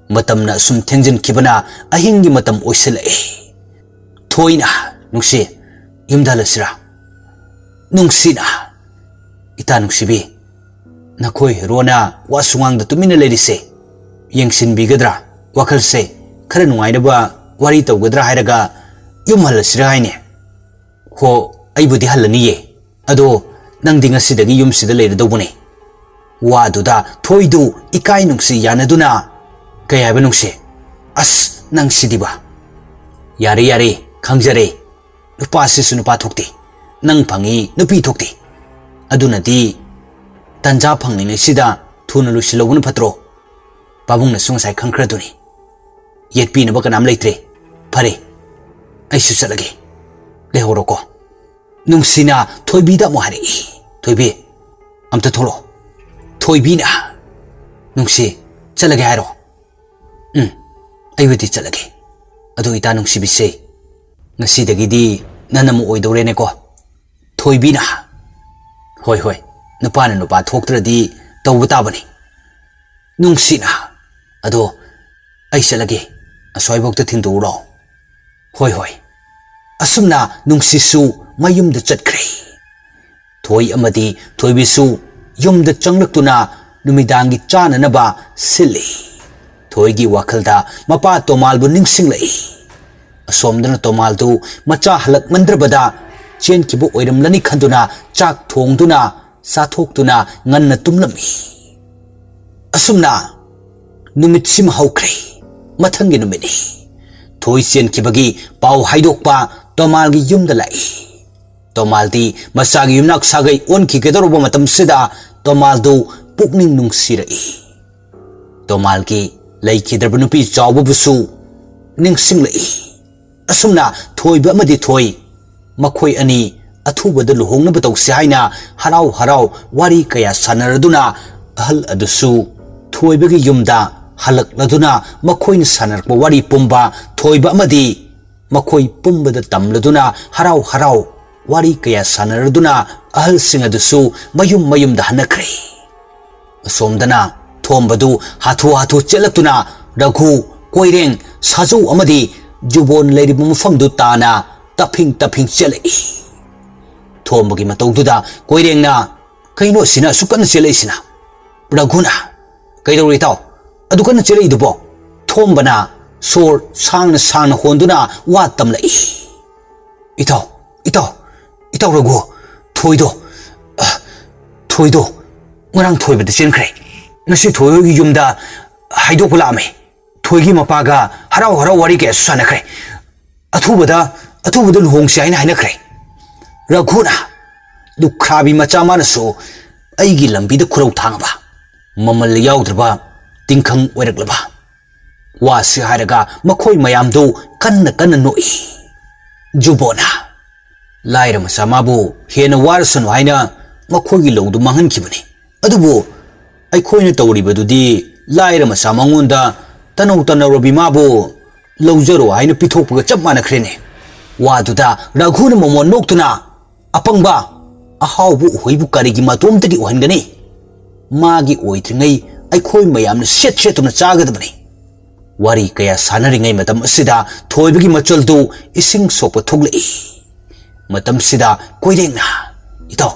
ꯃꯇꯝꯅ ꯑꯁꯨꯝ ꯊꯦꯡꯖꯤꯟꯈꯤꯕꯅ ꯑꯍꯤꯡꯒꯤ ꯃꯇꯝ ꯑꯣꯏꯁꯤꯜꯂꯛꯑꯦ꯫ ꯊꯣꯏꯅ, "ꯅꯨꯡꯁꯤ, ꯌꯨꯝꯗ ꯍꯜꯂꯁꯤꯔꯥ?" ꯅꯨꯡꯁꯤꯅ, "ꯏꯇꯥ ꯅꯨꯡꯁꯤꯕꯤ, ꯅꯈꯣꯏ ꯍꯦꯔꯣꯅ ꯋꯥ ꯁꯨꯉꯥꯡꯗ ꯇꯨꯃꯤꯟꯅ ꯂꯩꯔꯤꯁꯦ ꯌꯦꯡꯁꯤꯟꯕꯤꯒꯗ꯭ꯔꯥ? ꯋꯥꯈꯜꯁꯦ ꯈꯔ ꯅꯨꯡꯉꯥꯏꯅꯕ ꯋꯥꯔꯤ ꯇꯧꯒꯗ꯭ꯔꯥ ꯍꯥꯏꯔꯒ ꯌꯨꯝ ꯍꯜꯂꯁꯤꯔꯥ ꯍꯥꯏꯅꯦ?" "ꯍꯣ, ꯑꯩꯕꯨꯗꯤ ꯍꯜꯂꯅꯤꯌꯦ꯫ ꯑꯗꯣ ꯅꯪꯗꯤ ꯉꯁꯤꯗꯒꯤ ꯌꯨꯝꯁꯤꯗ ꯂꯩꯔꯗꯧꯕꯅꯦ"꯫ ꯋꯥꯗꯨꯗ ꯊꯣꯏꯗꯨ ꯏꯀꯥꯏ ꯅꯨꯡꯁꯤ ꯌꯥꯅꯗꯨꯅ, "ꯀꯩ ꯍꯥꯏꯕ ꯅꯨꯡꯁꯤ? ꯑꯁ, ꯅꯪꯁꯤꯗꯤꯕ"꯫ "ꯌꯥꯔꯦ, ꯌꯥꯔꯦ, ꯈꯪꯖꯔꯦ꯫ ꯅꯨꯄꯥꯁꯤꯁꯨ ꯅꯨꯄꯥ ꯊꯣꯛꯇꯦ꯫ ꯅꯪ ꯐꯪꯉꯤ, ꯅꯨꯄꯤ ꯊꯣꯛꯇꯦ꯫ ꯑꯗꯨꯅꯗꯤ ꯇꯟꯖꯥ ꯐꯪꯂꯤꯉꯩꯁꯤꯗ ꯊꯨꯅ ꯂꯣꯏꯁꯤꯜꯍꯧꯕꯅ ꯐꯠꯇ꯭ꯔꯣ? ꯄꯥꯕꯨꯡꯅꯁꯨ ꯉꯁꯥꯏ ꯈꯪꯈ꯭ꯔꯗꯨꯅꯤ꯫ ꯌꯦꯠꯄꯤꯅꯕ ꯀꯅꯥꯝ ꯂꯩꯇ꯭ꯔꯦ꯫ ꯐꯔꯦ, ꯑꯩꯁꯨ ꯆꯠꯂꯒꯦ꯫ ꯂꯩꯍꯧꯔꯣꯀꯣ"꯫ ꯅꯨꯡꯁꯤꯅ ꯊꯣꯏꯕꯤꯗ ꯑꯃꯨꯛ ꯍꯥꯏꯔꯛꯏ꯫ "ꯊꯣꯏꯕꯤ, ꯑꯝꯇ ꯊꯣꯛꯂꯛꯑꯣ"꯫ ꯊꯣꯏꯕꯤꯅ, "ꯅꯨꯡꯁꯤ, ꯆꯠꯂꯒꯦ ꯍꯥꯏꯔꯣ?" "ꯎꯝ, ꯑꯩꯕꯨꯗꯤ ꯆꯠꯂꯒꯦ꯫ ꯑꯗꯣ ꯏꯇꯥ ꯅꯨꯡꯁꯤꯕꯤꯁꯦ, ꯉꯁꯤꯗꯒꯤꯗꯤ ꯅꯪ ꯑꯃ ꯑꯣꯏꯗꯧꯔꯦꯅꯦꯀꯣ"꯫ ꯊꯣꯏꯕꯤꯅ, "ꯍꯣꯏ, ꯍꯣꯏ, ꯅꯨꯄꯥꯅ ꯅꯨꯄꯥ ꯊꯣꯛꯇ꯭ꯔꯗꯤ ꯇꯧꯕ ꯇꯥꯕꯅꯤ"꯫ ꯅꯨꯡꯁꯤꯅ, "ꯑꯗꯣ ꯑꯩ ꯆꯠꯂꯒꯦ, ꯑꯁ꯭ꯋꯥꯏꯐꯥꯎꯇ ꯊꯤꯟꯗꯣꯛꯎꯔꯣ"꯫ "ꯍꯣꯏ, ꯍꯣꯏ"꯫ ꯑꯁꯨꯝꯅ ꯅꯨꯡꯁꯤꯁꯨ ꯃꯌꯨꯝꯗ ꯆꯠꯈ꯭ꯔꯦ꯫ ꯊꯣꯏ ꯑꯃꯗꯤ ꯊꯣꯏꯕꯤꯁꯨ ꯌꯨꯝꯗ ꯆꯪꯂꯛꯇꯨꯅ ꯅꯨꯃꯤꯗꯥꯡꯒꯤ ꯆꯥꯅꯅꯕ ꯁꯤꯜꯂꯤ꯫ ꯊꯣꯏꯒꯤ ꯋꯥꯈꯜꯗ ꯃꯄꯥ ꯇꯣꯃꯥꯜꯕꯨ ꯅꯤꯡꯁꯤꯡꯂꯛꯏ꯫ ꯑꯁꯣꯝꯗꯅ ꯇꯣꯃꯥꯜꯗꯨ ꯃꯆꯥ ꯍꯜꯂꯛꯃꯟꯗ꯭ꯔꯕꯗ ꯆꯦꯟꯈꯤꯕ ꯑꯣꯏꯔꯝꯂꯅꯤ ꯈꯟꯗꯨꯅ ꯆꯥꯛ ꯊꯣꯡꯗꯨꯅ ꯆꯥꯊꯣꯛꯇꯨꯅ ꯉꯟꯅ ꯇꯨꯝꯂꯝꯃꯤ꯫ ꯑꯁꯨꯝꯅ ꯅꯨꯃꯤꯠꯁꯤꯃ ꯍꯧꯈ꯭ꯔꯦ꯫ ꯃꯊꯪꯒꯤ ꯅꯨꯃꯤꯠꯅꯤ꯫ ꯊꯣꯏ ꯆꯦꯟꯈꯤꯕꯒꯤ ꯄꯥꯎ ꯍꯥꯏꯗꯣꯛꯄ ꯇꯣꯃꯥꯜꯒꯤ ꯌꯨꯝꯗ ꯂꯥꯛꯏ꯫ ꯇꯣꯃꯥꯜꯗꯤ ꯃꯆꯥꯒꯤ ꯌꯨꯝꯅꯥꯛ ꯁꯥꯒꯩ ꯑꯣꯟꯈꯤꯒꯗꯧꯔꯕ ꯃꯇꯝꯁꯤꯗ ꯇꯣꯃꯥꯜꯗꯨ ꯄꯨꯛꯅꯤꯡ ꯅꯨꯡꯁꯤꯔꯛꯏ꯫ ꯇꯣꯃꯥꯜꯒꯤ ꯂꯩꯈꯤꯗ꯭ꯔꯕ ꯅꯨꯄꯤ ꯆꯥꯎꯕꯕꯨꯁꯨ ꯅꯤꯡꯁꯤꯡꯂꯛꯏ꯫ ꯑꯁꯨꯝꯅ ꯊꯣꯏꯕ ꯑꯃꯗꯤ ꯊꯣꯏ, ꯃꯈꯣꯏ ꯑꯅꯤ ꯑꯊꯨꯕꯗ ꯂꯨꯍꯣꯡꯅꯕ ꯇꯧꯁꯤ ꯍꯥꯏꯅ ꯍꯔꯥꯎ ꯍꯔꯥꯎ ꯋꯥꯔꯤ ꯀꯌꯥ ꯁꯥꯟꯅꯔꯗꯨꯅ, ꯑꯍꯜ ꯑꯗꯨꯁꯨ ꯊꯣꯏꯕꯒꯤ ꯌꯨꯝꯗ ꯍꯜꯂꯛꯂꯗꯨꯅ, ꯃꯈꯣꯏꯅ ꯁꯥꯟꯅꯔꯛꯄ ꯋꯥꯔꯤ ꯄꯨꯝꯕ ꯊꯣꯏꯕ ꯑꯃꯗꯤ ꯃꯈꯣꯏ ꯄꯨꯝꯕꯗ ꯇꯝꯂꯗꯨꯅ, ꯍꯔꯥꯎ ꯍꯔꯥꯎ ꯋꯥꯔꯤ ꯀꯌꯥ ꯁꯥꯟꯅꯔꯗꯨꯅ, ꯑꯍꯜꯁꯤꯡ ꯑꯗꯨꯁꯨ ꯃꯌꯨꯝ ꯃꯌꯨꯝꯗ ꯍꯟꯅꯈ꯭ꯔꯦ꯫ ꯑꯁꯣꯝꯗꯅ ꯊꯣꯝꯕꯗꯨ ꯍꯥꯊꯨ ꯍꯥꯊꯨ ꯆꯦꯜꯂꯛꯇꯨꯅ ꯔꯘꯨ, ꯀꯣꯏꯔꯦꯡ, ꯁꯥꯖꯧ ꯑꯃꯗꯤ ꯖꯨꯕꯣꯟ ꯂꯩꯔꯤꯕ ꯃꯐꯝꯗꯨ ꯇꯥꯅ ꯇꯞꯐꯤꯡ ꯇꯞꯐꯤꯡ ꯆꯦꯜꯂꯛꯏ꯫ ꯊꯣꯝꯕꯒꯤ ꯃꯇꯧꯗꯨꯗ ꯀꯣꯏꯔꯦꯡꯅ, "ꯀꯩꯅꯣ ꯑꯁꯤꯅ ꯑꯁꯨꯛ ꯀꯟꯅ ꯆꯦꯜꯂꯛꯏꯁꯤꯅ?" ꯔꯘꯨꯅ, "ꯀꯩꯗꯧꯔꯦ ꯏꯇꯥꯎ? ꯑꯗꯨ ꯀꯟꯅ ꯆꯦꯜꯂꯛꯏꯗꯨꯕꯣ?" ꯊꯣꯝꯕꯅ ꯁꯣꯔ ꯁꯥꯡꯅ ꯁꯥꯡꯅ ꯍꯣꯟꯗꯨꯅ ꯋꯥ ꯇꯝꯂꯛꯏ꯫ "ꯏꯇꯥꯎ, ꯏꯇꯥꯎ, ꯏꯇꯥꯎ ꯔꯘꯨ, ꯊꯣꯏꯗꯣ, ꯑ, ꯊꯣꯏꯗꯣ ꯉꯔꯥꯡ ꯊꯣꯏꯕꯗ ꯆꯦꯟꯈ꯭ꯔꯦ꯫ ꯉꯁꯤ ꯊꯣꯏ ꯍꯣꯏꯒꯤ ꯌꯨꯝꯗ ꯍꯥꯏꯗꯣꯛꯄ ꯂꯥꯛꯑꯝꯃꯦ꯫ ꯊꯣꯏꯒꯤ ꯃꯄꯥꯒ ꯍꯔꯥꯎ ꯍꯔꯥꯎ ꯋꯥꯔꯤ ꯀꯌꯥꯁꯨ ꯁꯥꯟꯅꯈ꯭ꯔꯦ꯫ ꯑꯊꯨꯕꯗ, ꯑꯊꯨꯕꯗ ꯂꯨꯍꯣꯡꯁꯤ ꯍꯥꯏꯅ ꯍꯥꯏꯅꯈ꯭ꯔꯦ꯫" ꯔꯘꯨꯅ, "ꯂꯨꯈ꯭ꯔꯥꯕꯤ ꯃꯆꯥ ꯃꯥꯅꯁꯨ ꯑꯩꯒꯤ ꯂꯝꯕꯤꯗ ꯈꯨꯔꯧ ꯊꯥꯡꯉꯕ? ꯃꯃꯜ ꯌꯥꯎꯗ꯭ꯔꯕ ꯇꯤꯡꯈꯪ ꯑꯣꯏꯔꯛꯂꯕ?" ꯋꯥꯁꯤ ꯍꯥꯏꯔꯒ ꯃꯈꯣꯏ ꯃꯌꯥꯝꯗꯨ ꯀꯟꯅ ꯀꯟꯅ ꯅꯣꯛꯏ꯫ ꯖꯨꯕꯣꯅ, "ꯂꯥꯏꯔ ꯃꯆꯥ ꯃꯥꯕꯨ ꯍꯦꯟꯅ ꯋꯥꯔꯁꯅꯨ ꯍꯥꯏꯅ ꯃꯈꯣꯏꯒꯤ ꯂꯧꯗꯨ ꯃꯥꯡꯍꯟꯈꯤꯕꯅꯤ꯫ ꯑꯗꯨꯕꯨ ꯑꯩꯈꯣꯏꯅ ꯇꯧꯔꯤꯕꯗꯨꯗꯤ ꯂꯥꯏꯔ ꯃꯆꯥ ꯃꯉꯣꯟꯗ ꯇꯅꯧ ꯇꯅꯧꯔꯕꯤ ꯃꯥꯕꯨ ꯂꯧꯖꯔꯣ ꯍꯥꯏꯅ ꯄꯤꯊꯣꯛꯄꯒ ꯆꯞ ꯃꯥꯟꯅꯈ꯭ꯔꯦꯅꯦ꯫" ꯋꯥꯗꯨꯗ ꯔꯘꯨꯅ ꯃꯃꯣꯟ ꯅꯣꯛꯇꯨꯅ, "ꯑꯄꯪꯕ, ꯑꯍꯥꯎꯕ ꯎꯍꯩꯕꯨ ꯀꯔꯤꯒꯤ ꯃꯇꯣꯝꯇꯒꯤ ꯑꯣꯏꯍꯟꯒꯅꯤ? ꯃꯥꯒꯤ ꯑꯣꯏꯗ꯭ꯔꯤꯉꯩ ꯑꯩꯈꯣꯏ ꯃꯌꯥꯝꯅ ꯁꯦꯠ ꯁꯦꯠꯇꯨꯅ ꯆꯥꯒꯗꯕꯅꯤ꯫" ꯋꯥꯔꯤ ꯀꯌꯥ ꯁꯥꯟꯅꯔꯤꯉꯩ ꯃꯇꯝ ꯑꯁꯤꯗ ꯊꯣꯏꯕꯒꯤ ꯃꯆꯜꯗꯨ ꯏꯁꯤꯡ ꯁꯣꯛꯄ ꯊꯣꯛꯂꯛꯏ꯫ ꯃꯇꯝꯁꯤꯗ ꯀꯣꯏꯔꯦꯡꯅ, "ꯏꯇꯥꯎ,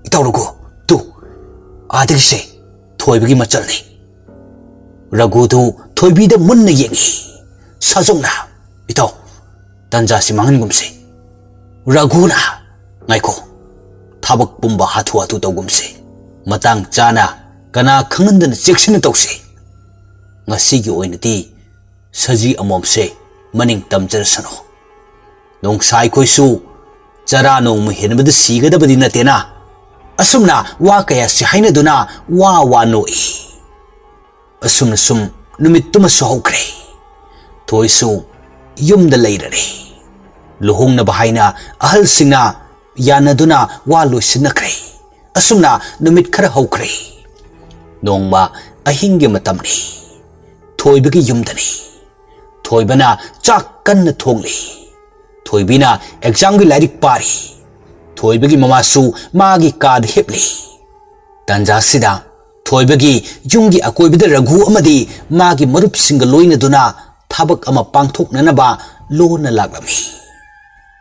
ꯏꯇꯥꯎ ꯔꯘꯨ, ꯇꯨ, ꯑꯥꯗꯒꯤꯁꯦ ꯊꯣꯏꯕꯒꯤ ꯃꯆꯜꯅꯤ꯫" ꯔꯘꯨꯗꯨ ꯊꯣꯏꯕꯤꯗ ꯃꯨꯟꯅ ꯌꯦꯡꯏ꯫ ꯁꯥꯖꯧꯅ, "ꯏꯇꯥꯎ, ꯇꯟꯖꯥꯁꯤ ꯃꯥꯡꯍꯟꯒꯨꯝꯁꯤ꯫" ꯔꯘꯨꯅ, "ꯉꯥꯏꯈꯣ, ꯊꯕꯛ ꯄꯨꯝꯕ ꯍꯥꯊꯨ ꯍꯥꯊꯨ ꯇꯧꯒꯨꯝꯁꯤ꯫ ꯃꯇꯥꯡ ꯆꯥꯅ ꯀꯅꯥ ꯈꯪꯍꯟꯗꯅ ꯆꯦꯛꯁꯤꯟꯅ ꯇꯧꯁꯤ꯫ ꯉꯁꯤꯒꯤ ꯑꯣꯏꯅꯗꯤ ꯁꯖꯤ ꯑꯃꯣꯝꯁꯦ ꯃꯅꯤꯡ ꯇꯝꯖꯔꯁꯅꯨ꯫ ꯅꯣꯡꯁꯥꯏ ꯈꯣꯏꯁꯨ ꯆꯔꯥ ꯅꯣꯡꯃ ꯍꯦꯟꯕꯗ ꯁꯤꯒꯗꯕꯗꯤ ꯅꯠꯇꯦꯅ꯫ ꯑꯁꯨꯝꯅ ꯋꯥ ꯀꯌꯥꯁꯤ ꯍꯥꯏꯅꯗꯨꯅ ꯋꯥ ꯋꯥ ꯅꯣꯛꯏ꯫ ꯑꯁꯨꯝꯅ ꯁꯨꯝ ꯅꯨꯃꯤꯠꯇꯨꯃꯁꯨ ꯍꯧꯈ꯭ꯔꯦ꯫ ꯊꯣꯏꯁꯨ ꯌꯨꯝꯗ ꯂꯩꯔꯔꯦ꯫ ꯂꯨꯍꯣꯡꯅꯕ ꯍꯥꯏꯅ ꯑꯍꯜꯁꯤꯡꯅ ꯌꯥꯅꯗꯨꯅ ꯋꯥ ꯂꯣꯏꯁꯤꯟꯅꯈ꯭ꯔꯦ꯫ ꯑꯁꯨꯝꯅ ꯅꯨꯃꯤꯠ ꯈꯔ ꯍꯧꯈ꯭ꯔꯦ꯫ ꯅꯣꯡꯃ ꯑꯍꯤꯡꯒꯤ ꯃꯇꯝꯅꯤ꯫ ꯊꯣꯏꯕꯒꯤ ꯌꯨꯝꯗꯅꯤ꯫ ꯊꯣꯏꯕꯅ ꯆꯥꯛ ꯀꯟꯅ ꯊꯣꯡꯂꯤ꯫ ꯊꯣꯏꯕꯤꯅ ꯑꯦꯛꯖꯥꯝꯒꯤ ꯂꯥꯏꯔꯤꯛ ꯄꯥꯔꯤ꯫ ꯊꯣꯏꯕꯒꯤ ꯃꯃꯥꯁꯨ ꯃꯥꯒꯤ ꯀꯥꯗ ꯍꯤꯞꯂꯤ꯫ ꯇꯥꯟꯖꯥꯁꯤꯗ ꯊꯣꯏꯕꯒꯤ ꯌꯨꯝꯒꯤ ꯑꯀꯣꯏꯕꯗ ꯔꯘꯨ ꯑꯃꯗꯤ ꯃꯥꯒꯤ ꯃꯔꯨꯞꯁꯤꯡꯒ ꯂꯣꯏꯅꯗꯨꯅ ꯊꯕꯛ ꯑꯃ ꯄꯥꯡꯊꯣꯛꯅꯅꯕ ꯂꯣꯟꯅ ꯂꯥꯛꯂꯝꯃꯤ꯫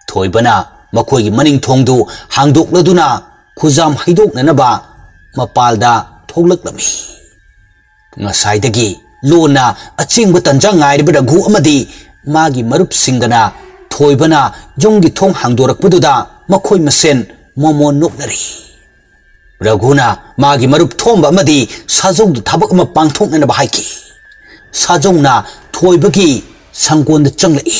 ꯊꯣꯏꯕꯅ ꯃꯈꯣꯏꯒꯤ ꯃꯅꯤꯡ ꯊꯣꯡꯗꯨ ꯍꯥꯡꯗꯣꯛꯂꯗꯨꯅ ꯈꯨꯖꯥꯝ ꯍꯩꯗꯣꯛꯅꯅꯕ ꯃꯄꯥꯜꯗ ꯊꯣꯛꯂꯛꯂꯝꯃꯤ꯫ ꯉꯁꯥꯏꯗꯒꯤ ꯂꯣꯟꯅ ꯑꯆꯦꯡꯕ ꯇꯟꯖꯥ ꯉꯥꯏꯔꯤꯕ ꯔꯘꯨ ꯑꯃꯗꯤ ꯃꯥꯒꯤ ꯃꯔꯨꯞꯁꯤꯡꯒꯅ ꯊꯣꯏꯕꯅ ꯌꯨꯝꯒꯤ ꯊꯣꯡ ꯍꯥꯡꯗꯣꯔꯛꯄꯗꯨꯗ ꯃꯈꯣꯏ ꯃꯁꯦꯟ ꯃꯣꯃꯣꯟ ꯅꯣꯛꯅꯔꯤ꯫ ꯔꯘꯨꯅ ꯃꯥꯒꯤ ꯃꯔꯨꯞ ꯊꯣꯝꯕ ꯑꯃꯗꯤ ꯁꯥꯖꯧꯗ ꯊꯕꯛ ꯑꯃ ꯄꯥꯡꯊꯣꯛꯅꯅꯕ ꯍꯥꯏꯈꯤ꯫ ꯁꯥꯖꯧꯅ ꯊꯣꯏꯕꯒꯤ ꯁꯪꯒꯣꯟꯗ ꯆꯪꯂꯛꯏ꯫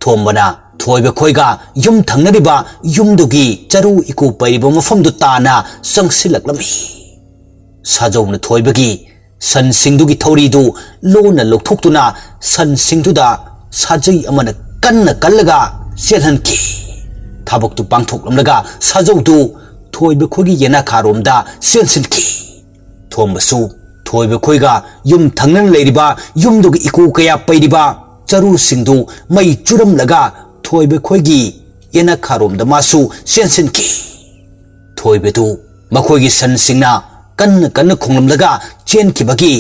ꯊꯣꯝꯕꯅ ꯊꯣꯏꯕ ꯈꯣꯏꯒ ꯌꯨꯝ ꯊꯪꯅꯔꯤꯕ ꯌꯨꯝꯗꯨꯒꯤ ꯆꯔꯨ ꯏꯀꯨ ꯄꯩꯔꯤꯕ ꯃꯐꯝꯗꯨ ꯇꯥꯅ ꯆꯪꯁꯤꯜꯂꯛꯂꯝꯃꯤ꯫ ꯁꯥꯖꯧꯅ ꯊꯣꯏꯕꯒꯤ ꯁꯟꯁꯤꯡꯗꯨꯒꯤ ꯊꯧꯔꯤꯗꯨ ꯂꯣꯟꯅ ꯂꯧꯊꯣꯛꯇꯨꯅ ꯁꯟꯁꯤꯡꯗꯨꯗ ꯁꯥꯖꯩ ꯑꯃꯅ ꯀꯟꯅ ꯀꯜꯂꯒ ꯆꯦꯜꯍꯟꯈꯤ꯫ ꯊꯕꯛꯇꯨ ꯄꯥꯡꯊꯣꯛꯂꯝꯂꯒ ꯁꯥꯖꯧꯗꯨ ꯊꯣꯏꯕ ꯈꯣꯏꯒꯤ ꯌꯦꯅꯥꯈꯥꯔꯣꯝꯗ ꯆꯦꯟꯁꯤꯟꯈꯤ꯫ ꯊꯣꯝꯕꯁꯨ ꯊꯣꯏꯕ ꯈꯣꯏꯒ ꯌꯨꯝ ꯊꯪꯅꯅ ꯂꯩꯔꯤꯕ ꯌꯨꯝꯗꯨꯒꯤ ꯏꯀꯨ ꯀꯌꯥ ꯄꯩꯔꯤꯕ ꯆꯔꯨꯁꯤꯡꯗꯨ ꯃꯩ ꯆꯨꯔꯝꯂꯒ ꯊꯣꯏꯕ ꯈꯣꯏꯒꯤ ꯌꯦꯅꯈꯥꯔꯣꯝꯗ ꯃꯥꯁꯨ ꯆꯦꯟꯁꯤꯟꯈꯤ꯫ ꯊꯣꯏꯕꯗꯨ ꯃꯈꯣꯏꯒꯤ ꯁꯟꯁꯤꯡꯅ ꯀꯟꯅ ꯀꯟꯅ ꯈꯣꯡꯂꯝꯂꯒ ꯆꯦꯟꯈꯤꯕꯒꯤ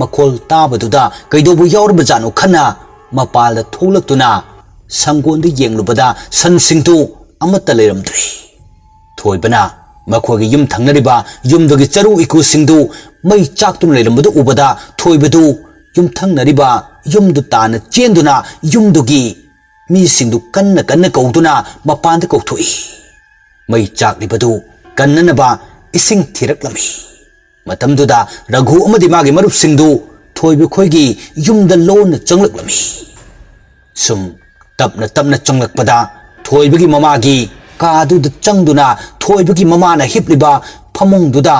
ꯃꯈꯣꯜ ꯇꯥꯕꯗꯨꯗ ꯀꯩꯗꯧꯕ ꯌꯥꯎꯔꯕꯖꯥꯠꯅꯣ ꯈꯟꯅ ꯃꯄꯥꯜꯗ ꯊꯣꯛꯂꯛꯇꯨꯅ ꯁꯪꯒꯣꯟꯗ ꯌꯦꯡꯂꯨꯕꯗ ꯁꯟꯁꯤꯡꯗꯨ ꯑꯃꯠꯇ ꯂꯩꯔꯝꯗ꯭ꯔꯦ꯫ ꯊꯣꯏꯕꯅ ꯃꯈꯣꯏꯒꯤ ꯌꯨꯝ ꯊꯪꯅꯔꯤꯕ ꯌꯨꯝꯗꯨꯒꯤ ꯆꯔꯨ ꯏꯀꯨꯁꯤꯡꯗꯨ ꯃꯩ ꯆꯥꯛꯇꯨꯅ ꯂꯩꯔꯝꯕꯗꯨ ꯎꯕꯗ ꯊꯣꯏꯕꯗꯨ ꯌꯨꯝꯊꯪꯅꯔꯤꯕ ꯌꯨꯝꯗꯨ ꯇꯥꯅ ꯆꯦꯟꯗꯨꯅ ꯌꯨꯝꯗꯨꯒꯤ ꯃꯤꯁꯤꯡꯗꯨ ꯀꯟꯅ ꯀꯟꯅ ꯀꯧꯗꯨꯅ ꯃꯄꯥꯟꯗ ꯀꯧꯊꯣꯛꯏ꯫ ꯃꯩ ꯆꯥꯛꯂꯤꯕꯗꯨ ꯀꯟꯅꯅꯕ ꯏꯁꯤꯡ ꯊꯤꯔꯛꯂꯝꯃꯤ꯫ ꯃꯇꯝꯗꯨꯗ ꯔꯘꯨ ꯑꯃꯗꯤ ꯃꯥꯒꯤ ꯃꯔꯨꯞꯁꯤꯡꯗꯨ ꯊꯣꯏꯕ ꯈꯣꯏꯒꯤ ꯌꯨꯝꯗ ꯂꯣꯟꯅ ꯆꯪꯂꯛꯂꯝꯃꯤ꯫ ꯁꯨꯝ ꯇꯞꯅ ꯇꯞꯅ ꯆꯪꯂꯛꯄꯗ ꯊꯣꯏꯕꯒꯤ ꯃꯃꯥꯒꯤ ꯀꯥꯗꯨꯗ ꯆꯪꯗꯨꯅ ꯊꯣꯏꯕꯒꯤ ꯃꯃꯥꯅ ꯍꯤꯞꯂꯤꯕ ꯐꯃꯨꯡꯗꯨꯗ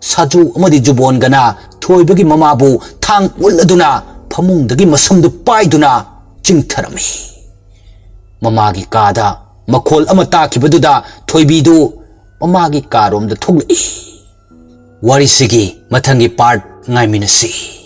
ꯁꯥꯖꯨ ꯑꯃꯗꯤ ꯖꯨꯕꯣꯟꯒꯅ ꯊꯣꯏꯕꯒꯤ ꯃꯃꯥꯕꯨ ꯊꯥꯡ ꯎꯠꯂꯗꯨꯅ ꯐꯃꯨꯡꯗꯒꯤ ꯃꯁꯝꯗꯨ ꯄꯥꯏꯗꯨꯅ ꯆꯤꯡꯊꯔꯝꯃꯤ꯫ ꯃꯃꯥꯒꯤ ꯀꯥꯗ ꯃꯈꯣꯜ ꯑꯃ ꯇꯥꯈꯤꯕꯗꯨꯗ ꯊꯣꯏꯕꯤꯗꯨ ꯃꯃꯥꯒꯤ ꯀꯥꯔꯣꯝꯗ ꯊꯣꯛꯂꯛꯏ꯫ ꯋꯥꯔꯤꯁꯤꯒꯤ ꯃꯊꯪꯒꯤ part ꯉꯥꯏꯃꯤꯟꯅꯁꯤ꯫